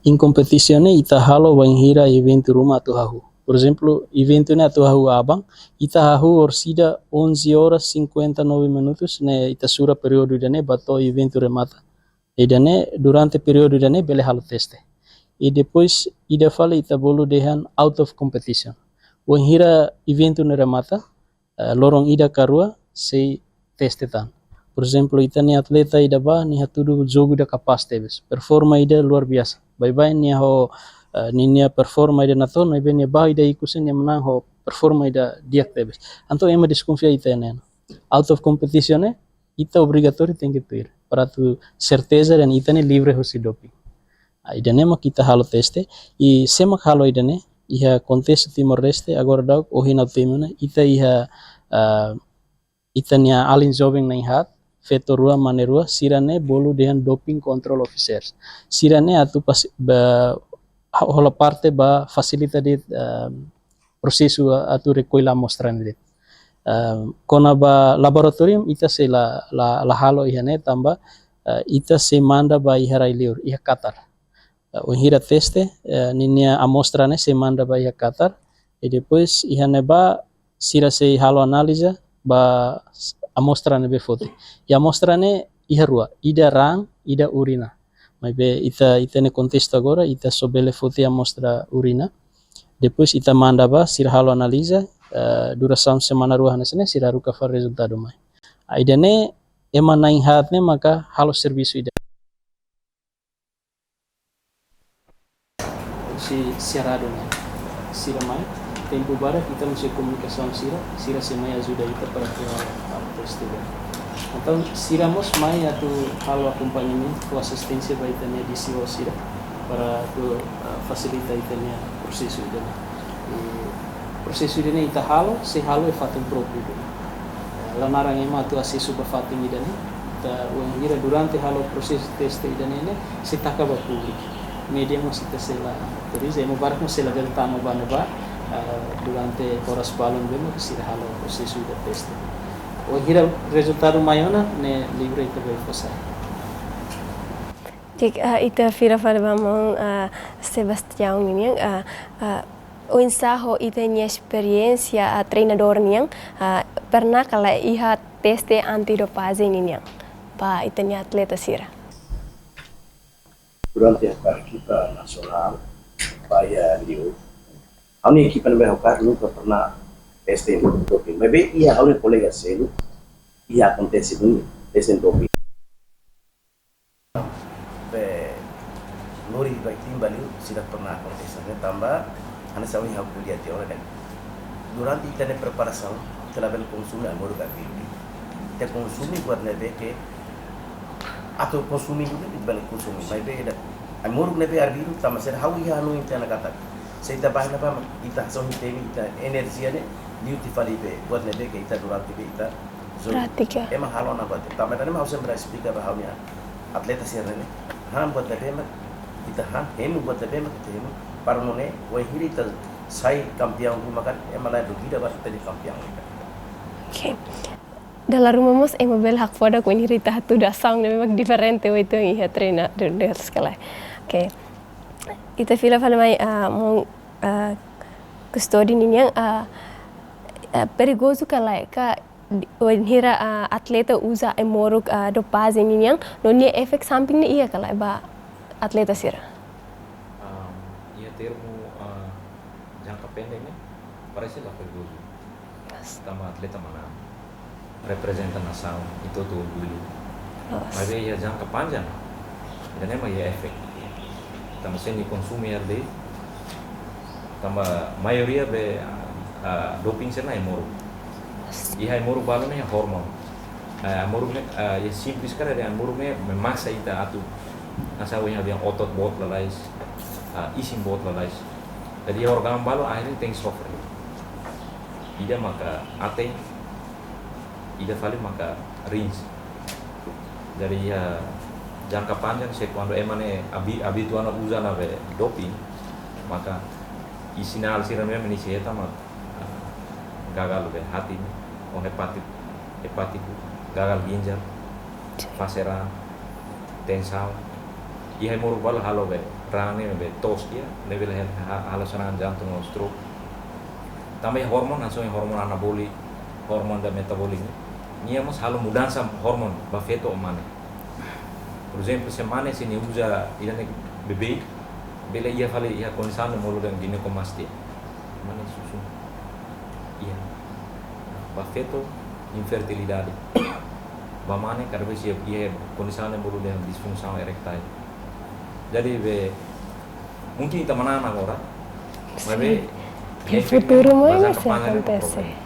Inkompetisaun ne'e ita halo wainhira eventu ruma atu hahú. Por ezemplu, eventu ne'e atu hahú aban, ita hahú orsida onze horas cinquenta e nove minutos, ne'e ita sura períodu ida-ne'e ba to'o eventu remata. Ida-ne'e, durante períodu ida-ne'e bele halo teste. I depois, ida fali ita bolu dehan out of competition. Wainhira eventu ne'e remata, eh, loron ida ka rua, sei teste tan. Por ezemplu, ita-nia atleta ida ba, nia hatudu jogu ida kapás tebes. Performa ida luar biasa. Baibain nia ho, eh, ninia performa ida natoon, maibé nia ba ida ikus nia manán ho performa ida di'ak tebes. Entaun ema deskonfia ita ne'e. Out of competition ne'e, ita obrigatóriu tenke tuir. Para atu serteza dehan ita ne'e livre husi doping. Ah, ida-ne'e mak ita halo teste, i sé mak halo ida-ne'e, iha kontestu Timor-Leste, agora daudaun, ohin ha'u temi ona, ita iha, ah, ita-nia alin joven na'in-haat, feto rua, mane rua, sira-ne'e bolu dehan doping control officers. Sira-ne'e atu pas-, ba, ho-, hola parte ba fasilita de'it, ah, prosesu atu rekolla amostra ne'e de'it. Ah, kona-ba laboratóriu ita sei la, la, la halo iha ne'e tanba, ah, ita sei manda ba iha rai-liur, iha Qatar. Ah, wainhira teste, eh, ninia amostra ne'e sei manda ba iha Qatar, i depois iha ne'ebá sira sei halo analiza ba s-, amostra ne'ebé foti. I amostra ne'e iha rua, ida raan, ida urina. Maibé ita, ita-nia kontestu agora, ita só bele foti amostra urina. Depois ita manda ba, sira halo analiza, eh, durasaun semana rua hanesan ne'e, sira haruka fali rezultadu mai. Ah, ida-ne'e ema na'in haat ne'e maka halo servisu ida. Si Cerrado ne'e. Sira mai, tempu badak ita mós iha komunikasaun sira, sira sei mai ajuda ita para atu halo teste ida. Entaun, sira mós mai atu halo akompañamentu, fó asisténsia ba ita-nia D C O sira, para atu, ah, fasilita ita-nia prosesu ida-ne'e. I prosesu ida-ne'e ita halo, sei halo iha fatin própriu ida-ne'e. Eh, la naran ema atu asesu ba fatin ida-ne'e, ita wainhira durante halo prosesu teste ida-ne'e ne'e, sei taka ba públiku. Média mós ita sei la autoriza, ema barak mós sei la bele tama ba ne'ebá, ah, durante oras balun ne'ebé mak sira halo prosesu ida teste. Wainhira rezultadu mai ona, ne'e livre ita bele fó sai. Di'ak, ah, ita fila fali ba maun, ah, Sebastião ninian, ah, ah, oinsá ho ita-nia esperiénsia, ah, treinadór nian, ah, pernah ka lae iha teste antidopajen ninian ba ita-nia atleta sira? Durante a ekipa nasionál ba iha Rio, ha'u-nia ekipa ne'ebé ha'u kaer nunka pernah teste doping. Maibé iha ha'u-nia kolega seluk, iha akontese duni teste doping. Be lori ba tim Bali, seidauk pernah akontese ne'e tanba, hanesan ohin ha'u ko'alia tiha ona ne'e. Durante ita-nia preparasaun, ita labele konsume ai-moruk arbiru. Ita konsume buat ne'ebé ke atu konsume duni, ita bele konsume. Maibé ida, ai-moruk ne'ebé arbiru, tanba sira ha'u iha hanoin tiha ona katak, se ita bá ne'ebá, ita hasohi temi, ita enerjia ne'e, liu tiha fali be buat ne'ebé ke ita durante be ita jogu. Prátika. Ema halo ona buat. Tanba ida-ne'e mak ha'u sempre esplika ba ha'u-nia atleta sira-ne'e. Han buat ne'ebé mak ita han, hemu buat ne'ebé mak ita hemu. Para nune'e, wainhira ita sai kampiaun ruma karik, ema la duvida ba ita-nia kampiaun. Oke. Dala ruma mós ema bele hakfodak wainhira ita hatudu asaun ne'ebé mak diferente, waitu iha treinadór sekali. Oke. Ita fila fali mai, ah, maun, ah, Custódio ninian, ah, ah, perigozu ka lae, ka di-, wainhira, ah, atleta uza ai-moruk, ah, dopajen ninian, no nia efek samping ne'e iha ka lae ba atleta sira? Ah, iha termu, ah, jangka pendek ne'e, parese la perigozu. Yes. Tanba atleta manán, reprezenta nasaun, ita hotu orgullu. Yes. Maibé iha jangka panjang, ida-ne'e mak iha efek. Tanba se nia konsume R D, tanba maioria be, ah, ah, doping sira-ne'e ai-moruk. Yes. Iha ai-moruk balu ne'e iha hormon. Ah, ai-moruk ne'e, ah, iha simples karik dehan ai-moruk ne'e memaksa ita atu, hanesan ohin ha'u dehan otot boot lalais, ah, isin boot lalais. Jadi organ balu akhirnya tenke sofre. Ida maka aten, ida fali maka rins. Jadi iha jangka panjang se kuandu ema ne'e abi-, abitua ona uza ona be doping, maka iha sinál sira-ne'e mak nia sei hetan mak, ah, gagal be hati ne'e, ou hepátiku, hepátiku, gagal ginjal, fase raan, tensaun. Iha ai-moruk balu halo be raan ne'e be toos tiha, ne'e bele ha-, ha-, halo serangan jantung ou stroke. Tanba iha hormon, hanesan iha hormon anabóliku, hormon ida metabóliku. Nia mós halo mudansa hormon ba feto ou mane. Por ezemplu, se mane se nia uza ida-ne'e beibeik, bele iha fali iha kondisaun ne'e bolu dehan ginekomastia. Mane susun. Iha. Ba feto, infertilidade. Ba mane, kada vez iha, iha kondisaun ne'e bolu dehan disfunsaun eretáil. Jadi be, mungkin ita manán agora, maibé, sin, iha efek futuru ne'e, mai ba ne'e jangka sei panjang ne'e akontese problema.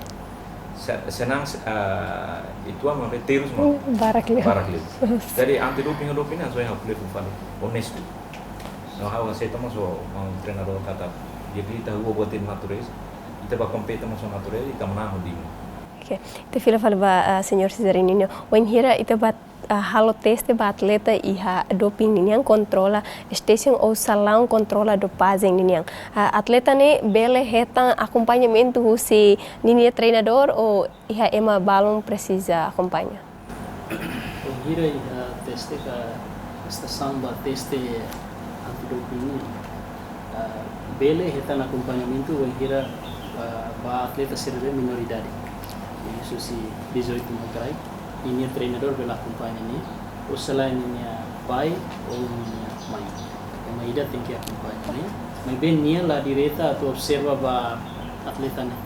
Se-, senang, ah, ita-nia maibé terus mak. Hmm, barak liu. Barak liu. Jadi anti doping, doping ne'e, hanesan ohin ha'u ko'alia fali, onestu. No ha'u aseita mós ho maun treinadór katak, di'ak liu ita rua buat ida natureza, ita bá kompete mós ho natureza, ita manán ho dignu. Oke, ita fila fali ba, ah, señór Cesarini nian. Wainhira ita bá, ah, halo teste ba atleta iha doping ninian, kontrola station ou salaun kontrola dopajen ninian. Ah, atleta ne'e bele hetan akompañamentu husi ninia treinadór ou iha ema balun presiza akompaña? Wainhira iha teste ka estasaun ba teste antidoping ne'e, ah, bele hetan akompañamentu wainhira, ah, ba atleta sira be menoridade. Ne'e husi dezoito mai kraik, ninia treinadór bele akompaña nia, ou selae ninia pai ou nia mãe. Ema ida tenke akompaña, ne'e. Maibé nia la direta atu observa ba atleta ne'e.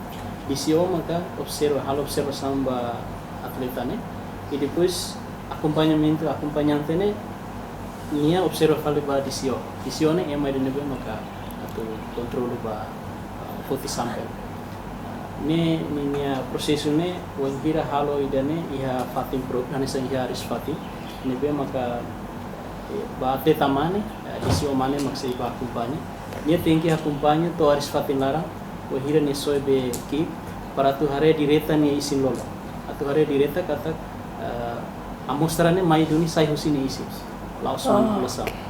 D C O maka observa, halo observasaun ba atleta ne'e. I depois akompañamentu, akompañante ne'e, nia observa fali ba D C O. D C O ne'e ema ida ne'ebé maka atu kontrolu ba, ah, foti sampel. Ne'e, ninia prosesu ne'e, wainhira halo ida-ne'e iha fatin própriu, hanesan iha Aris Fatin, ne'ebé maka, eh, ba atleta mane, eh, D C O mane mak sei ba akompaña. Nia tenke akompaña to'o Aris Fatin laran, wainhira nia soe be ekipa, para atu haree direta nia isin-lolon. Atu haree direta katak, eh, amostra ne'e mai duni sai husi nia isin. La'ós manipulasaun.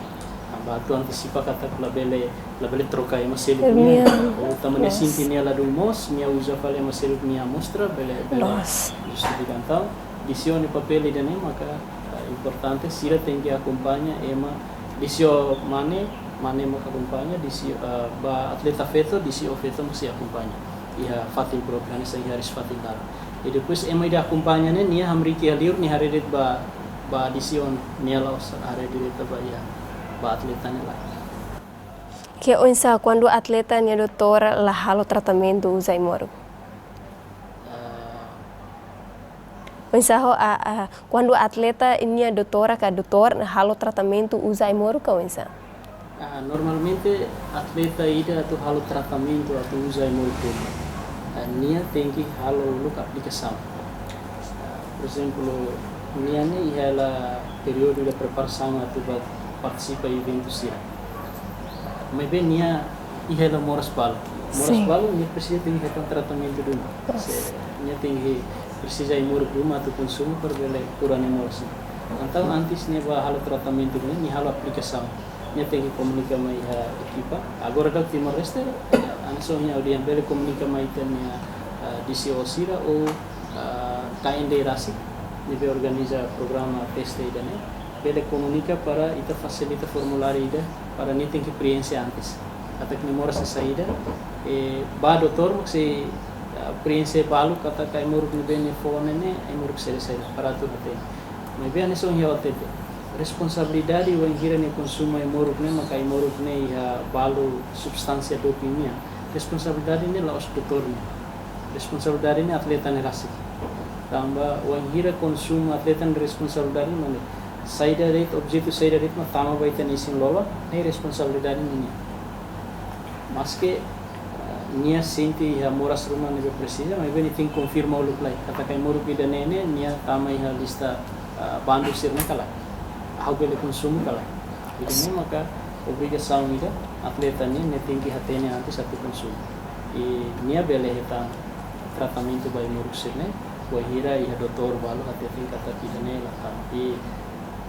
Tanba atu antisipa katak labele, labele troka ema seluk nian. Ou tanba nia sente nia ladún moos, nia uza fali ema seluk nia amostra, bele, bele prejudika. Entaun, D C O nia papél ida-ne'e maka, eh, importante, sira tenke akompaña ema, D C O mane, mane maka akompaña, D C O, eh, ba atleta feto, D C O feto mesti akompaña. Iha fatin própriu, hanesan iha Aris Fatin laran. I depois ema ida akompaña ne'e, nia hamriik iha liur, nia haree de'it ba, ba D C O, nia la'ós haree direta ba iha, ba atleta ne'e lae. Ke oinsá kuandu atleta nia doutór la halo tratamentu uza ai-moruk? Ah. Oinsá ho, a, a, kuandu atleta nia doutór ka doutór halo tratamentu uza ai-moruk ka oinsá? Ah, normalmente atleta ida atu halo tratamentu atu uza ai-moruk ruma, ah, nia tenke halo uluk aplikasaun. Ah, por ezemplu, nia ne'e iha hela períodu de preparasaun atu ba partisipa eventu sira. Maibé nia iha hela moras balu. Moras balu, nia presiza tenke hetan tratamentu duni. Se nia tenke presiza ai-moruk ruma atu konsumu para bele kura nia moras. Entaun antes nia ba halo tratamentu duni, nia halo aplikasaun. Nia tenke komunika mai iha ekipa. Agora daudaun Timor-Leste, hanesan ohin ha'u dehan, bele komunika mai ita-nia, ah, D C O sira ou, ah, K N D rasik, ne'ebé organiza programa teste ida-ne'e. Bele komunika para ita fasilita formuláriu ida para nia tenke preenxe antes. Katak nia moras saida, eh, ba doutór mak sei, ah, preenxe balu katak ai-moruk ne'ebé nia fó ne'e, ai-moruk saida-saida, para atu hatene. Maibé hanesan ohin ha'u hatete, responsabilidade wainhira nia konsumu ai-moruk ne'e, maka ai-moruk ne'e iha balu substánsia doping nian. Responsabilidade ne'e la'ós doutór nian. Responsabilidade ne'e atleta ne'e rasik. Tanba wainhira konsumu, atleta nia responsabilidade mak ne'e. Saida de'it, objetu saida de'it mak tama ba ita-nia isin-lolon, ne'e responsabilidade ninia. Maske, ah, nia sente iha moras ruma ne'ebé presiza, maibé nia tenke konfirma uluk lai. Katak ai-moruk ida-ne'e ne'e, nia tama iha lista, ah, bandu sira-ne'e ka lae. Ha'u bele konsumu ka lae. Ida-ne'e maka obrigasaun ida atleta nian, nia tenke hatene antes atu konsumu. I nia bele hetan tratamentu ba ai-moruk sira-ne'e, wainhira iha doutór balu hateten katak ida-ne'e la tama. I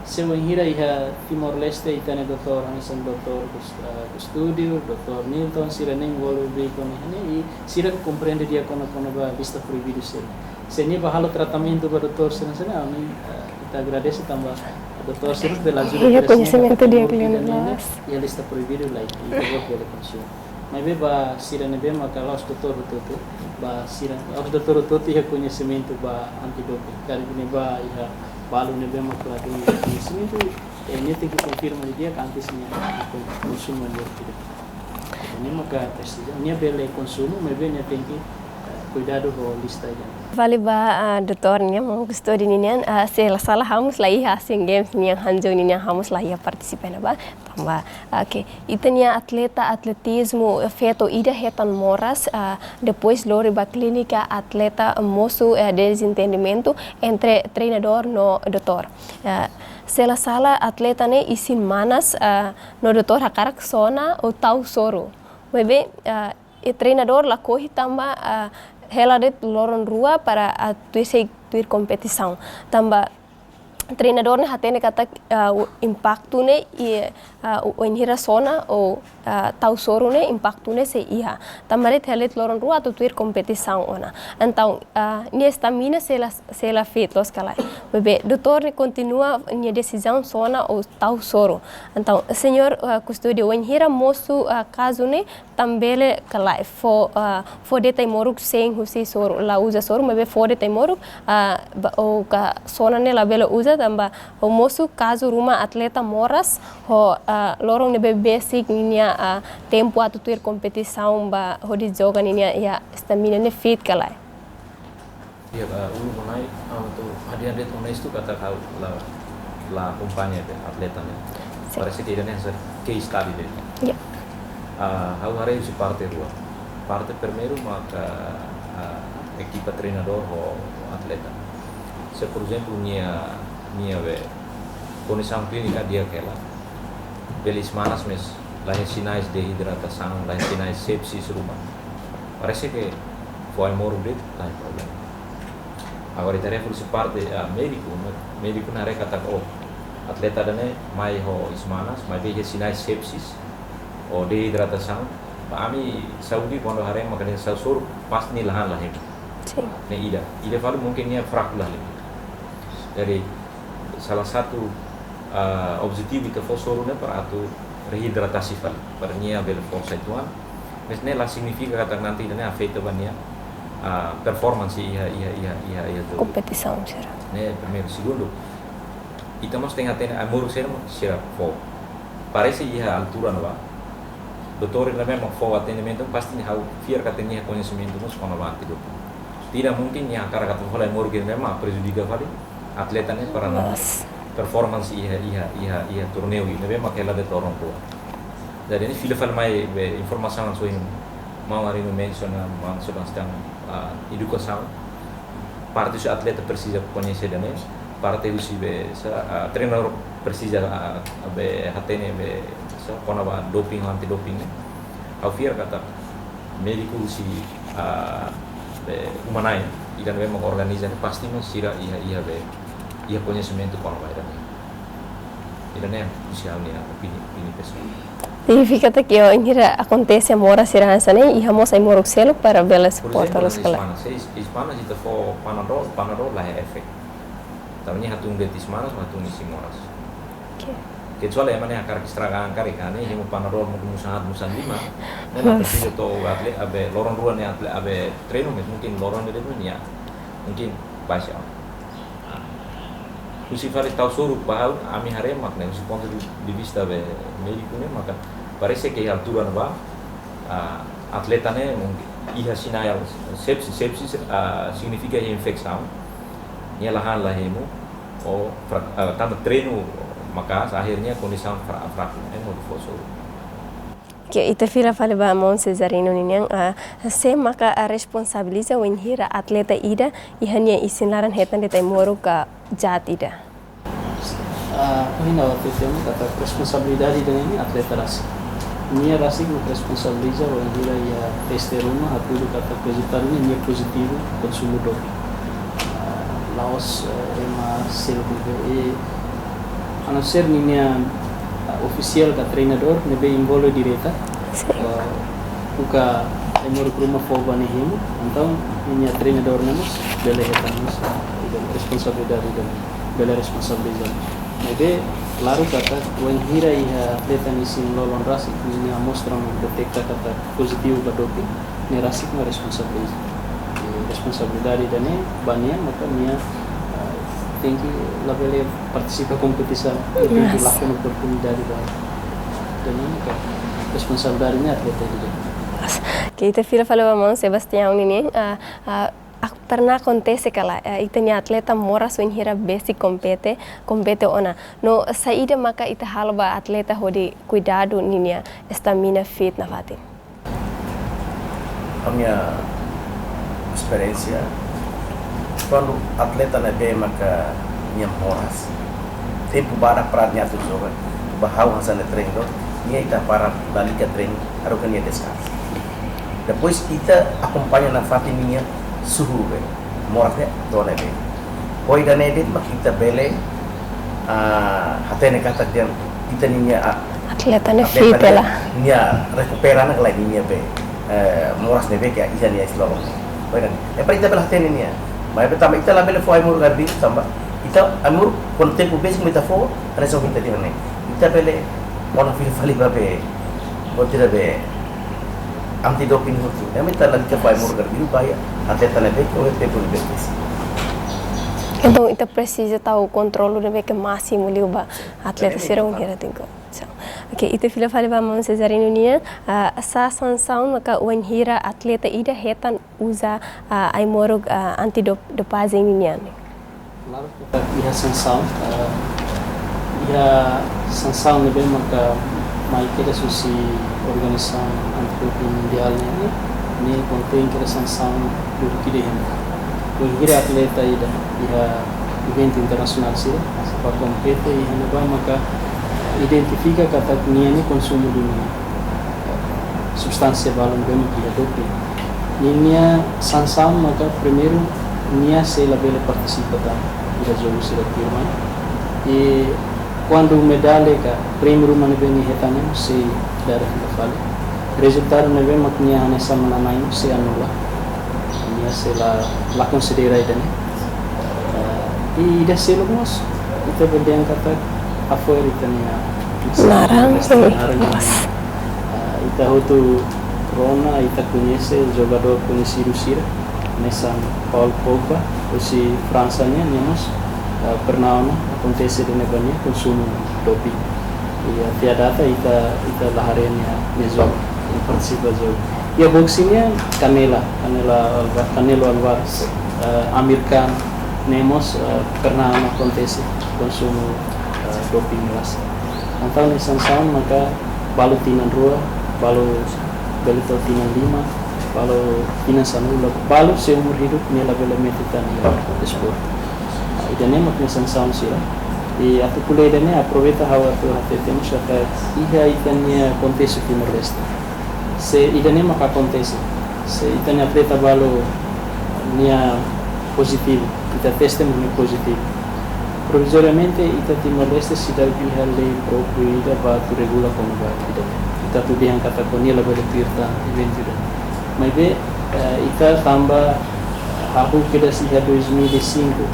se wainhira iha Timor-Leste ita-nia doutór, hanesan doutór Gus-, ah, Custódio, doutór Nilton, sira-ne'e envolve bem kona-ba ne'e, i sira komprende di'ak kona, kona-ba lista proibidu sira. Se nia ba halo tratamentu ba doutór sira-ne'e, ami, ah, ita agradese tanba doutór sira bele ajuda. Iha koñesimentu di'ak liu ne'e, iha lista proibidu lai, i doutór bele konsumu. Maibé ba sira ne'ebé maka la'ós doutór hotu-hotu, ba sira, la'ós doutór hotu-hotu iha koñesimentu ba antidoping. Karik ne'ebá iha balu ne'ebé maka la iha koñesimentu, eh, nia tenke konfirma didi'ak antes nia konsumu ai-moruk ida. Ne'e maka presiza, nia bele konsumu, maibé nia tenke, eh, kuidadu ho lista ida. Fali ba, ah, doutór nian, maun Custódio nian, ah, se la sala ha'u mós la iha Asian Games nian, Hangzhou nian ha'u mós la iha partisipa iha ne'ebá. Tanba, oke, ita-nia atleta atletizmu feto ida hetan moras, ah, depois lori ba klínika atleta mosu, eh, dezentendimentu entre treinadór no doutór. Ah, se la sala atleta ne'e isin manas, ah, no doutór hakarak sona ou tau soru. Maibé, ah, i treinadór lakohi tanba, ah, hela de'it loron rua para, ah, tuir sei tuir kompetisaun. Tanba treinadór ne'e hatene katak, ah, o impaktu ne'e i, ah, o, wainhira sona ou, ah, tau soru ne'e impaktu ne'e sei iha. Tanba de'it hela de'it loron rua atu tuir kompetisaun ona. Entaun, ah, nia estamina sei la, sei la fit loos ka lae. Maibé doutór ne'e kontinua nia desizaun sona ou tau soru. Entaun, señór, ah, Custódio, wainhira mosu, ah, kazu ne'e, tan bele ka lae fó, ah, fó de'it ai-moruk sein husi soru, la uza soru, maibé fó de'it ai-moruk, ah, ba, ou ka sona ne'e labele uza, Tanba ho mosu kazu ruma atleta moras ho, ah, loron ne'ebé besik ninia, ah, tempu atu tuir kompetisaun ba hodi joga ninia iha estamina ne'e fit ka lae. Iya, ah, uluk mai, ah, atu hadi'a de'it onestu katak ha'u la, la akompaña de'it atleta ne'e. Sin. Parese ke ida-ne'e hanesan case study de'it. Iya. Ah, ha'u haree husi parte rua. Parte primeiru maka, ah, ekipa treinadór ho atleta. Se, por ezemplu, nia, nia be kondisaun klínika di'ak hela. Bele iis-manas mais la iha sinais desidratasaun, la iha sinais sepsis ruma. Parese ke fó ai-moruk de'it, la iha problema. Agora, ita haree husi parte, ah, médiku, médiku ne'e haree katak, oh, atleta ida-ne'e mai ho iis-manas, maibé iha sinais sepsis, ou desidratasaun. Ba ami saúde, kuandu haree maka nia sa'e soru, pasti nia la han la hemu. Sin. Ne'e ida. Ida fali mungkin nia fraku la hemu. Jadi, salah satu, ah, objetivu ita fó soru ne'e para atu reidratasi fali, para nia bele forsa uitoan. Mas ne'e la signifika katak nanti ida-ne'e afeta ba nia, ah, performance iha, iha, iha, iha, iha jogu. Kompetisaun sira. Ne'e primeiru. Segundu, ita mós tenke hatene ai-moruk saida mak sira fó. Parese iha altura ne'ebá, doutór ne'ebé mak fó atendimentu, pasti nia ha'u fiar katak nia koñesimentu mós kona-ba antidoping. Tidak mungkin nia hakarak atu fó ai-moruk ne'ebé mak prejudika fali atleta ne'e para nia, yes, performance iha, iha, iha, iha torneiu ne'ebé mak hela de'it loron rua. Jadi ne'e fila fali mai be informasaun hanesan ohin maun Arino mensiona, maun Sebastian, ah, edukasaun. Parte husi atleta presiza koñese ida-ne'e, parte husi be sa, ah, treinadór presiza, ah, be hatene be sa kona-ba doping, antidoping ne'e. Ha'u fiar katak médiku husi, ah, be uma-na'in, ida ne'ebé mak organiza ne'e pasti mós sira iha, iha be, iha koñesimentu kona-ba ida-ne'e. Ida-ne'e husi ha'u-nia opini, opini pesoál. Signifika katak bainhira akontese moras sira hanesan ne'e, iha mós ai-moruk seluk para bele suporta loos ka lae. Por ezemplu, iis-manas, se iis-, iis-manas ita fó Panadol, Panadol la iha efek. Tanba nia hatún de'it iis-manas, hatún iis-moras. Oke. Kecuali ema ne'e hakarak estraga an karik, ah, ne'e hemu Panadol mungkin musan haat, musan lima. Ne'e la, yes, presiza to'o atle-, abe loron rua ne'e atle-, abe treinu, mais mungkin loron de'it nia, mungkin baixa. Ah. Husi fali tau soru ba ha'u, ami haree mak ne'e, husi pontu de, de vista be médiku ne'e, maka parese ke altura ne'ebá, ah, atleta ne'e mungkin iha sinál sepsis, sepsis, ah, signifika iha infesaun. Nia la han la hemu, ou fra-, ah, tanba treinu maka'as, akhirnya kondisaun fra-, fraku, ne'e modu fó soru. Oke, ita fila fali ba maun Cesarino ninian, ah, sé maka, ah, responsabiliza wainhira atleta ida iha nia isin-laran hetan de'it ai-moruk, ah, jaat ida. Ah, ohin ha'u hatete katak responsabilidade ida-ne'e atleta rasik. Nia rasik mak responsabiliza wainhira iha teste ruma hatudu katak rezultadu ne'e nia pozitivu konsumu doping. Ah, la'ós, eh, ema seluk ne'ebé, eh, a não ser ninia, ah, ofisiál ka treinadór ne'ebé envolve direta. Sin. Ah, buka ai-moruk ruma fó ba nia hemu, entaun ninia treinadór ne'e mós bele hetan mós, ah, ida responsabilidade ida, bele responsabiliza. Maibé, klaru katak wainhira iha atleta nia isin-lolon rasik, nia amostra mak deteta katak pozitivu ba doping, nia rasik mak responsabiliza. I responsabilidade ida-ne'e ba nia, maka nia, ah, tenke labele partisipa kompetisaun, nia tenke, yes, lakon oportunidade ba. Ida-ne'e maka responsabilidade ne'e atleta ida. Oke, ita fila fali ba maun Sebastião ninian, ah, ah, ak-, pernah akontese ka lae, eh, ita-nia atleta moras wainhira besik kompete, kompete ona. No saida maka ita halo ba atleta hodi kuidadu ninia estamina, fit nafatin? Ha'u-nia esperiénsia, kuandu atleta ne'ebé maka nia moras, tempu badak para nia atu joga, ba ha'u hanesan treinadór, nia ita para lalika treinu, haruka nia deskansa. Depois ita akompaña nafatin ninia suhu be, moras ne'e to'o ne'ebé. Ho ida-ne'e de'it mak ita bele, ah, hatene katak dehan ita ninia, ah, atleta ne'e, atleta fit ne'e hela, nia rekupera ona ka lae ninia be, eh, moras ne'ebé ke iha nia isin-lolon. Ho ida-ne'e, eh, para ita bele hatene nia. Maibé tanba ita labele fó ai-moruk garbiru tanba ita ai-moruk kuandu tempu besik mak ita fó, hanesan ita dehan ne'e. Ita bele ona fila fali ba be, buat ida be antidoping hotu. Ne'e mak ita lalika fó ai-moruk garbiru ba iha atleta ne'ebé ke iha tempu ne'ebé besik. Entaun, ita presiza tau kontrolu ne'ebé ke másimu liu ba atleta sira wainhira tenke. So, oke, ita fila fali ba maun Cesarino nian, ah, sá sansaun maka wainhira atleta ida hetan uza, ah, ai-moruk, ah, anti-dop-, dopajen nian. Klaru, iha sansaun, ah, iha sansaun ne'ebé maka mai kedas husi organizasaun antidoping mundiál nian, ne'e kontén kedas sansaun duru ida hemu. Wainhira atleta ida iha eventu internasionál sira, ba kompete iha ne'ebá maka identifika katak nia ne'e konsumu duni substánsia balu ne'ebé maka iha doping. Ninia sansaun maka primeiru nia sei labele partisipa tan iha jogu sira tuirmai. I kuandu medalla ka prémiu ruma ne'ebé nia hetan ne'e sei dada fila fali. Rezultadu ne'ebé mak nia hanesan manán-na'in sei anula. Nia sei la, la konsidera ida-ne'e. Eh, i ida seluk mós, ita bele dehan katak hafo'er ita-nia naran, naran, eh, naran. Mas, ah, ita hotu rona, ita koñese jogadór koñesidu sira, hanesan Paul Pogba, husi Fransa nian, nia mós, ah, pernah ona akontese ida-ne'e ba nia konsumu doping. I até à data ita, ita la haree nia, nia jogu, nia partisipa jogu. Iha boxe nian Canelo, Canelo Alva-, Canelo Alvarez, eh, Amir Khan, ne'e mós, eh, pernah ona akontese konsumu, eh, doping ne'e rasik. Entaun nia sansaun maka balu tinan rua, balu bele to'o tinan lima, balu tinan sanulu, balu seumur hidup nia labele metin tan iha desportu. Ah, ida-ne'e mak nia sansaun sira. I atu ko'alia ida-ne'e, aproveita ha'u atu hatete mós katak iha ita-nia kontextu Timor-Leste, se ida-ne'e maka akontese, se ita-nia atleta balu nia pozitivu, ita teste mós nia pozitivu, provizoriamente ita Timor-Leste seidauk iha lei própriu ida ba atu regula kona-ba ida-ne'e. Ita atu dehan katak nia labele tuir tan eventu ida. Maibé, eh, ita tanba hahú kedas iha dois mil e cinco,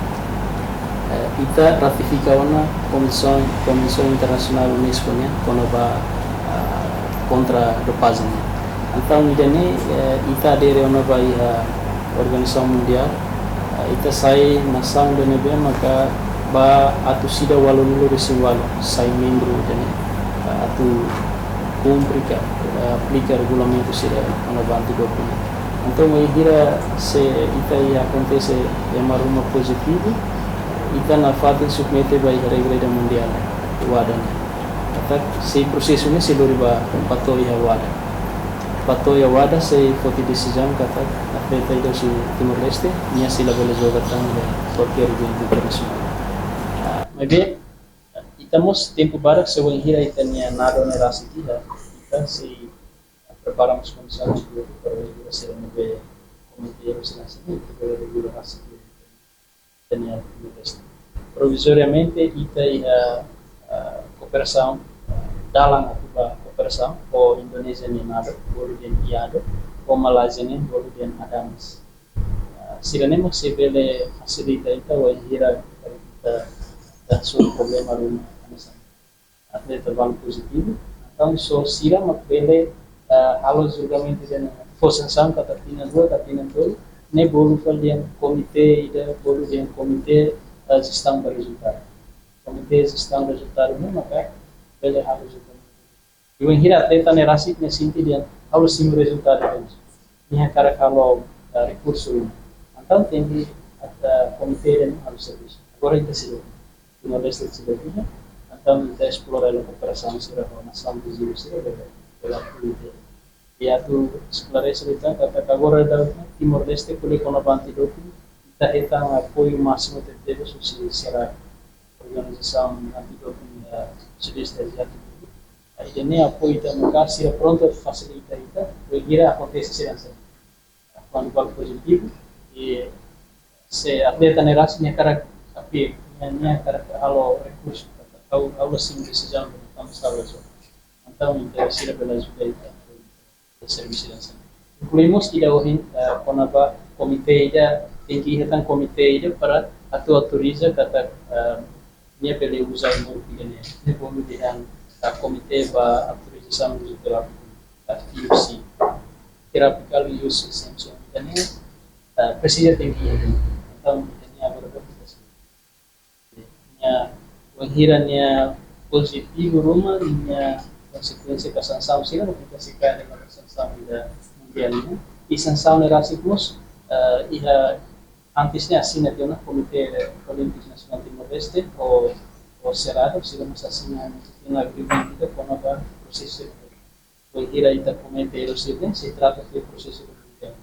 eh, ita ratifika ona konvensaun, konvensaun internasionál UNESCO nian kona-ba, ah, kontra dopajen nian. Entaun ida-ne'e, eh, ita adere ona ba iha organizasaun mundiál, eh, ita sai nasaun ida ne'ebé maka ba atus ida ualunulu-resin-ualu sai membru ida-ne'e, eh, atu kumpre ka, eh, aplika regulamentu sira kona-ba antidoping. Entaun, wainhira se ita iha akontese ema ruma pozitivu, ita nafatin submete ba iha regra ida mundiál, WADA nian. Katak sei prosesu ne'e sei lori ba, ba to'o iha WADA. Ba to'o iha WADA sei foti desizaun katak atleta ida husi Timor-Leste, nia sei labele joga tan iha kualkér eventu internasionál. Ah, maibé, ita mós tempu badak se wainhira ita-nia nado ne'e rasik tiha, ita sei prepara mós kondisaun para regula sira ne'ebé komité husi nasaun ita bele regula rasik ita-nia Timor-Leste. Provizoriamente ita iha, ah, kooperasaun, ah, dalan atu ba kooperasaun ho Indonézia nia nado, bolu dehan IADO, ho Malázia nian bolu dehan ADAMAS. Ah, sira-ne'e mós sei bele fasilita ita wainhira ita, ita hasoru problema ruma hanesan atleta balu pozitivu, entaun só sira mak bele, ah, halo julgamentu ida-ne'e, fó sansaun katak tinan rua ka tinan tolu, ne'e bolu fali dehan komité ida, bolu dehan komité, ah, jestaun ba rezultadu. Komité jestaun rezultadu ne'e maka bele halo julgamentu. I wainhira atleta ne'e rasik nia sente dehan ha'u la simu rezultadu ida-ne'e, nia hakarak halo, eh, rekursu ruma. Entaun tenke, eh, komité ida-ne'e halo servisu. Agora ita seidauk, Timor-Leste seidauk iha, entaun ita esplora hela kooperasaun sira ho nasaun viziñu sira bele, bele apoiu ita. I atu esklarese de'it katak agora daudaun Timor-Leste ko'alia kona-ba antidoping, ita hetan apoiu másimu tebetebes husi sira organizasaun antidoping, eh, Sudeste Aziátiku. Ida-ne'e apoiu ita maka sira prontu fasilita ita, bainhira akontese sira hanesan kuandu balu pozitivu, i se atleta ne'e rasik nia hakarak apel, nia, nia hakarak halo rekursu, ha'u, ha'u la simu desizaun, tanba sala so. Entaun, ita sira bele ajuda ita, ita servisu hanesan. Inklui mós ida ohin, eh, kona-ba komité ida, tenke iha tan komité ida para atu autoriza katak, eh, nia bele uza ai-moruk ida-ne'e. Ne'e bolu dehan, ah, komité ba autorizasaun uzu terápiku, ah, T U C. Therapeutic Use Exemption ida-ne'e, ah, presiza tenke iha. Entaun, ida-ne'e agora ba kita. Bainhira nia pozitivu ruma, nia konsekuénsia ka sansaun sira, no kita se kaer ba sansaun ida mundiál ne'e. I sansaun ne'e rasik mós, eh, iha antes ne'e asina tiha ona Komité Olímpiku Nasionál Timor-Leste, ho, ho Serrado, sira mós asina tiha ona agreement ida kona-ba prosesu. Bainhira ita komete erru sira-ne'e, se trata de prosesu mundiál.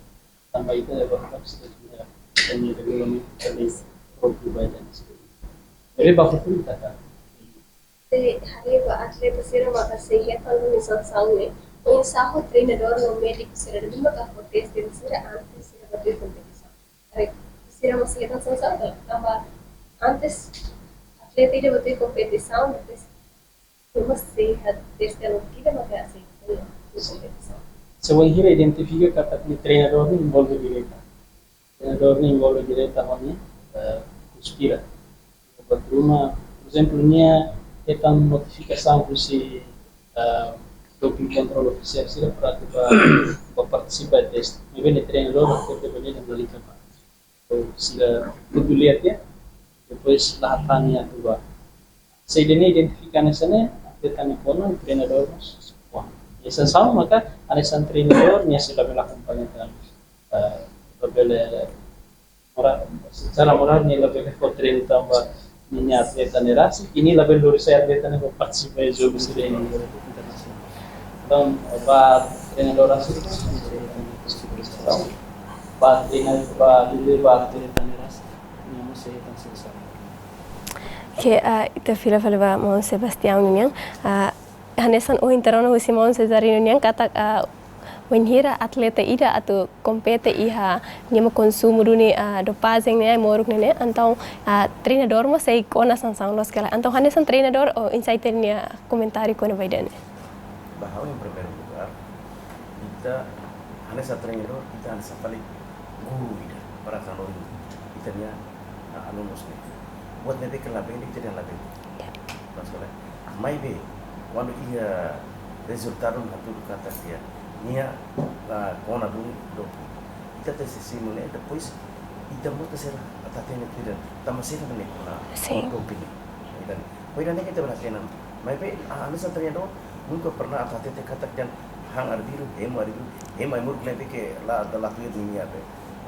Tanba ita agora sira-ne'e, ita-nia regulamentu ka lei própriu ba ita-nia sira. Jadi, ba futuru ita ka. Jadi, haree ba atleta sira maka sei hetan duni sansaun ne'e, oinsá ho treinadór no médiku sira duni maka fó teste sira antes sira ba tuir kompetisaun. Haree, sira mós sei hetan sansaun ka, tanba antes atleta ida ba tuir kompetisaun, depois, sira mós sei hetan teste anu kida maka sei hetan tuir kompetisaun. Se bainhira identifika katak nia treinadór ne'e envolve direta. Treinadór ne'e envolve direta ho nia, eh, kursu sira. Buat ruma, por ezemplu, nia hetan notifikasaun husi, eh, doping kontrol ofisiál sira para atu ba, ba partisipa iha teste. Maibé nia treinadór atleta bele lalika ba. Sira buka lia tiha, depois la hatán nia atu ba. Se ida-ne'e identifika hanesan ne'e, atleta ne'e kona, treinadór mós kona. Nia sansaun maka hanesan treinadór nia sei labele akompaña tan. Eh, labele moral, secara moral nia labele fó treinu tanba ninia atleta ne'e rasik, i nia labele lori sai atleta ne'e ba partisipa iha jogu sira internasionál. Entaun, ba treinadór rasik, ba treina, ba lele ba atleta ne'e rasik, nia mós sei hetan sansaun. Oke, ah, ita fila fali ba maun Sebastião nian. Ah, hanesan ohin terona husi maun Cesarino nian katak, ah, bainhira atleta ida atu kompete iha nia ema konsumu duni, ah, dopajen ne'e, ai-moruk ne'e, entaun, ah, treinadór mós sei kona sansaun loos ka lae. Entaun hanesan treinadór, oinsá ita-nia komentáriu kona-ba ida-ne'e? Ba ha'u, em primeiro lugar, ita hanesan treinadór, ita hanesan fali guru ida para atu hanorin ita-nia, ah, alunus ne'e. Buat ne'ebé ke labele, ita dehan labele. Ya. Loos ka lae? Maibé, kuandu iha rezultadu ne'e hatudu katak nia, nia, ah, kona duni doping, ita tenke simu ne'e, depois ita mós tenke hatene tuir, tanba saida mak nia kona, sin, doping. Entaun, ho ida-ne'e ita bele hatene. Maibé, ah, hanesan treinadór, nunka pernah atu hatete katak dehan han arbiru, hemu arbiru, hemu ai-moruk ne'ebé ke la, la tuir ninia be,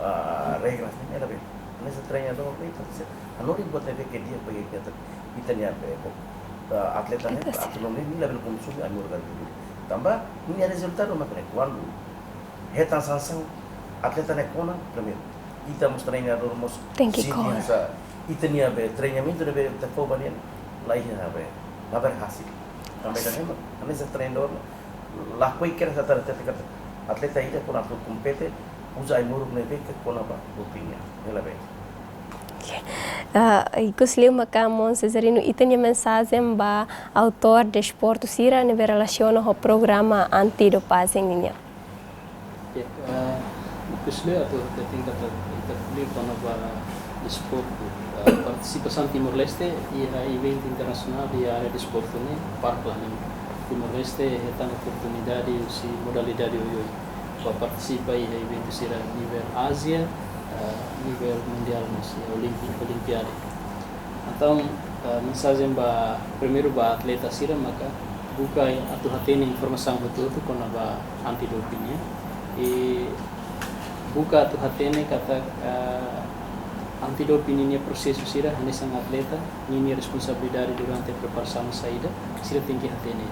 ah, regra ne'e, labele. Hanesan treinadór ne'e, ita tenke hanorin buat ne'ebé ke di'ak ba ita, ita-nia be, ah, atleta ne'e, atleta ne'e, nia labele konsumu ai-moruk arbiru. Tanba ninia rezultadu mak ne'e, kuandu hetan sansaun, atleta ne'e kona, primeiru, ita mós treinadór mós tenke sente kona. Hanesan ita-nia be treinamentu ne'ebé ita fó ba nia, la iha be, la berhasil. Tanba ida-ne'e mak, hanesan treinadór, lakohi kedas atu hatete katak atleta ida kuandu atu kompete, uza ai-moruk ne'ebé ke kona ba doping nian. Ne'e labele. Oke. Ah, ikus liu maka maun Cesarino, ita-nia mensajen ba autór desportu sira ne'ebé relasiona ho programa anti-dopajen nian. Ya, eh, ikus liu atu hateten katak ita ko'alia kona-ba desportu. Eh, partisipasaun Timor-Leste iha eventu internasionál iha área desportu ne'e barak liu. Timor-Leste hetan oportunidade husi modalidade oioin ba partisipa iha eventu sira nivel Ázia, eh, nivel mundiál mós, iha Olimpi-, Olimpiade. Entaun, eh, mensajen ba, primeiru ba atleta sira maka buka atu hatene informasaun hotu-hotu kona-ba anti-doping nian. I buka atu hatene katak, eh, anti-doping ninia prosesu sira hanesan atleta, ninia responsabilidade durante preparasaun saida, sira tenke hatene.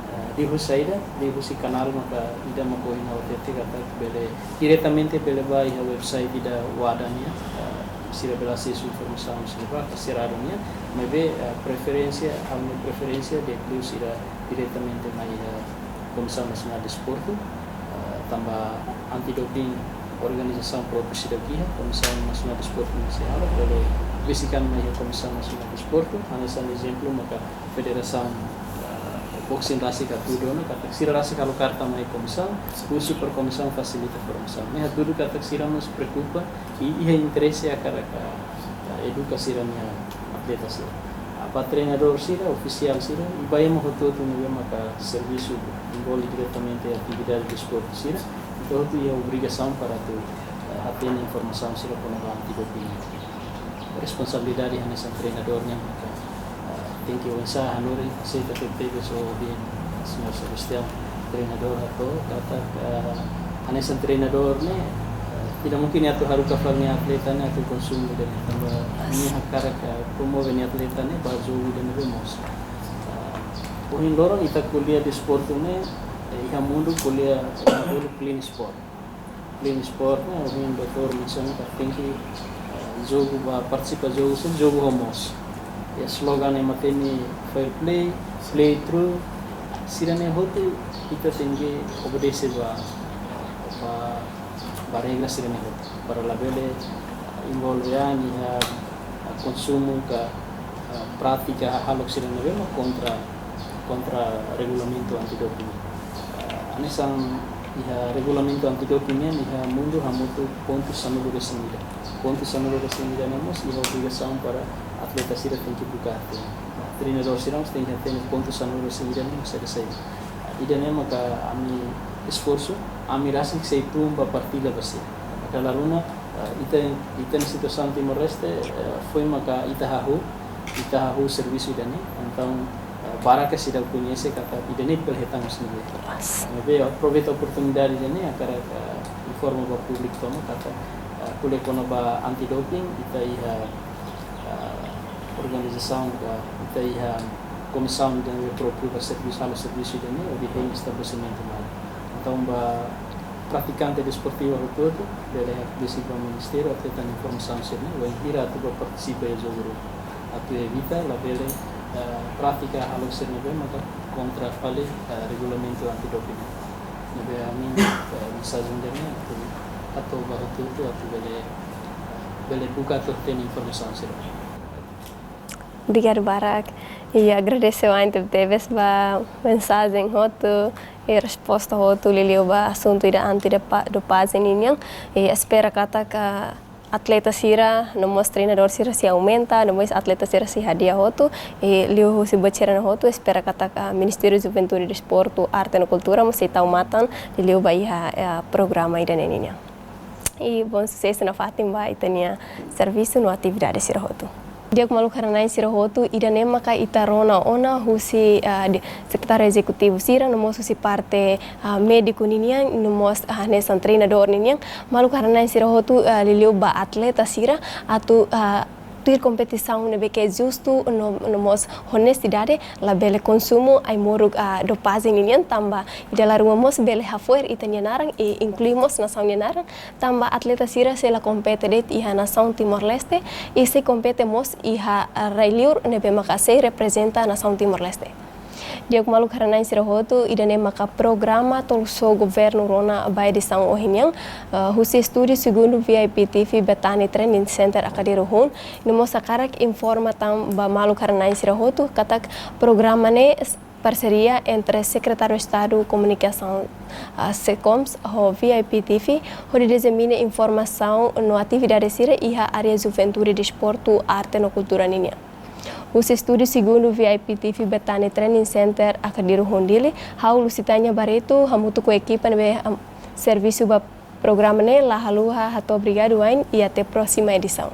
Eh, liuhusi saida, liuhusi kanál maka ida mak ohin ha'u hatete katak bele diretamente bele ba iha website ida WADA nian, eh, sira bele asesu informasaun sira ba, ka Serrado nian, maibé, eh, preferénsia, ha'u-nia preferénsia de'it liu sira diretamente mai iha Komisaun Nasionál Desportu, eh, tanba anti-doping organizasaun própriu seidauk iha, Komisaun Nasionál Desportu mós sei halo, bele bisikan mai iha Komisaun Nasionál Desportu, hanesan ezemplu maka Federasaun, eh, Boxing rasik hatudu ona katak sira rasik halo karta mai komisaun, husu para komisaun fasilita formasaun. Ne'e hatudu katak sira mós preokupa i iha interese hakarak, eh, eduka sira-nia atleta sira. Ah, ba treinadór sira, ofisiál sira, i ba ema hotu-hotu ne'ebé maka servisu envolve diretamente atividade desportu sira, entaun hotu iha obrigasaun para atu, eh, hatene informasaun sira kona-ba anti-doping. responsabilidade hanesan treinadór nian maka, ah, tenke oinsá hanorin, aseita tebetebes ohin señór Sebastião, treinadór, hato'o katak, ah, hanesan treinadór ne'e, ah, ida mungkin nia atu haruka fali nia atleta ne'e atu konsumu ida-ne'e, tanba nia hakarak, ah, promove nia atleta ne'e ba jogu ida ne'ebé moos. Ah, ohin loron ita ko'alia desportu ne'e, eh, iha mundu ko'alia, eh, modelu clean sport. Clean sport ne'e, ohin doutór mensiona katak tenke, eh, jogu ba, partisipa jogu sira, jogu ho moos. Iha slogan ne'e mak hatene fair play, play through, sira-ne'e hotu ita tenke obedese ba, ba, ba regra sira-ne'e hotu. Para labele envolve an iha, ah, konsumu ka, ah, prátika hahalok sira ne'ebé mak kontra, kontra regulamentu antidoping. Ah, hanesan iha regulamentu antidoping nian iha mundu hamutuk pontu sanulu-resin-ida. Pontu sanulu-resin-ida ne'e mós iha obrigasaun para atleta sira tenke buka hatene. Treinadór sira mós tenke hatene pontu sanulu-resin-ida ne'e mós saida sai. Ida-ne'e maka ami esforsu, ami rasik sei tun ba partilla ba sira. Maka la rona, eh, ita, ita-nia situasaun Timor-Leste, eh, foin maka ita hahú, ita hahú servisu ida-ne'e, entaun, eh, barak seidauk koñese katak ida-ne'e bele hetan husi ne'ebé. Ne'ebé aproveita oportunidade ida-ne'e, hakarak, eh, informa ba públiku tomak katak, eh, ko'alia kona-ba antidoping, ita iha, eh, organizasaun ka ita iha komisaun ida-ne'e própriu ba servisu, halo servisu ida-ne'e, hodi hein estabelesimentu malu. Entaun ba pratikante desportiva hotu-hotu, bele hakbesik ba ministériu atu hetan informasaun sira-ne'e, wainhira atu ba partisipa iha jogu rua. Atu evita labele, eh, prátika hahalok sira ne'ebé maka kontra fali, eh, regulamentu antidoping. Ne'ebé ami, eh, mensajen ida-ne'e atu hato'o ba hotu-hotu atu bele, eh, bele buka atu hatene informasaun sira. Obrigadu barak. I agradese wa'in tebetebes ba mensajen hotu, i resposta hotu liuliu ba asuntu ida anti dopa-, dopajen ninian. I espera katak atleta sira, no mós treinadór sira sei aumenta, no mós atleta sira sei hadi'a hotu, i liuhusi buat sira-ne'e hotu, espera katak Ministériu Juventude, Desportu, Arte no Kultura mós sei tau matan liuliu ba iha, eh, programa ida-ne'e ninian. I bom susesu nafatin ba ita-nia servisu no atividade sira hotu. Di'ak maluk haree-na'in sira hotu, ida-ne'e maka ita rona ona husi, ah, di-, sekretáriu ezekutivu sira, no mós husi parte, ah, médiku ninian, no mós, ah, hanesan treinadór ninian. Maluk haree-na'in sira hotu, ah, liuliu ba atleta sira, atu, ah, tuir kompetisaun ne'ebé ke justu, no, no mós onestidade, labele konsumu ai-moruk, ah, dopajen ninian tanba ida la ruma mós bele hafo'er ita-nia naran, i inklui mós nasaun nia naran, tanba atleta sira sei la kompete de'it iha nasaun Timor-Leste, i sei kompete mós iha rai liur ne'ebé maka sei reprezenta nasaun Timor-Leste. Di'ak maluk haree-na'in sira hotu, ida-ne'e maka programa Tolu Só Governu rona ba edisaun ohin nian, eh, husi estúdiu segundu V I P T V Betani Training Center Akadiru hun, no mós hakarak informa tan ba maluk haree-na'in sira hotu, katak programa ne'e parseria entre Sekretáriu Estadu Komunikasaun, ah, SECOMS, ho V I P T V, hodi dizemina informasaun no atividade sira iha área juventude, desportu, arte no kultura ninian. Husi estúdiu segundu V I P T V Betani Training Center Akadiru hun Dili, ha'u Lusitania Barreto, hamutuk ho ekipa ne'ebé, am, servisu ba programa ne'e la haluha hato'o obrigadu wa'in i até próxima edição.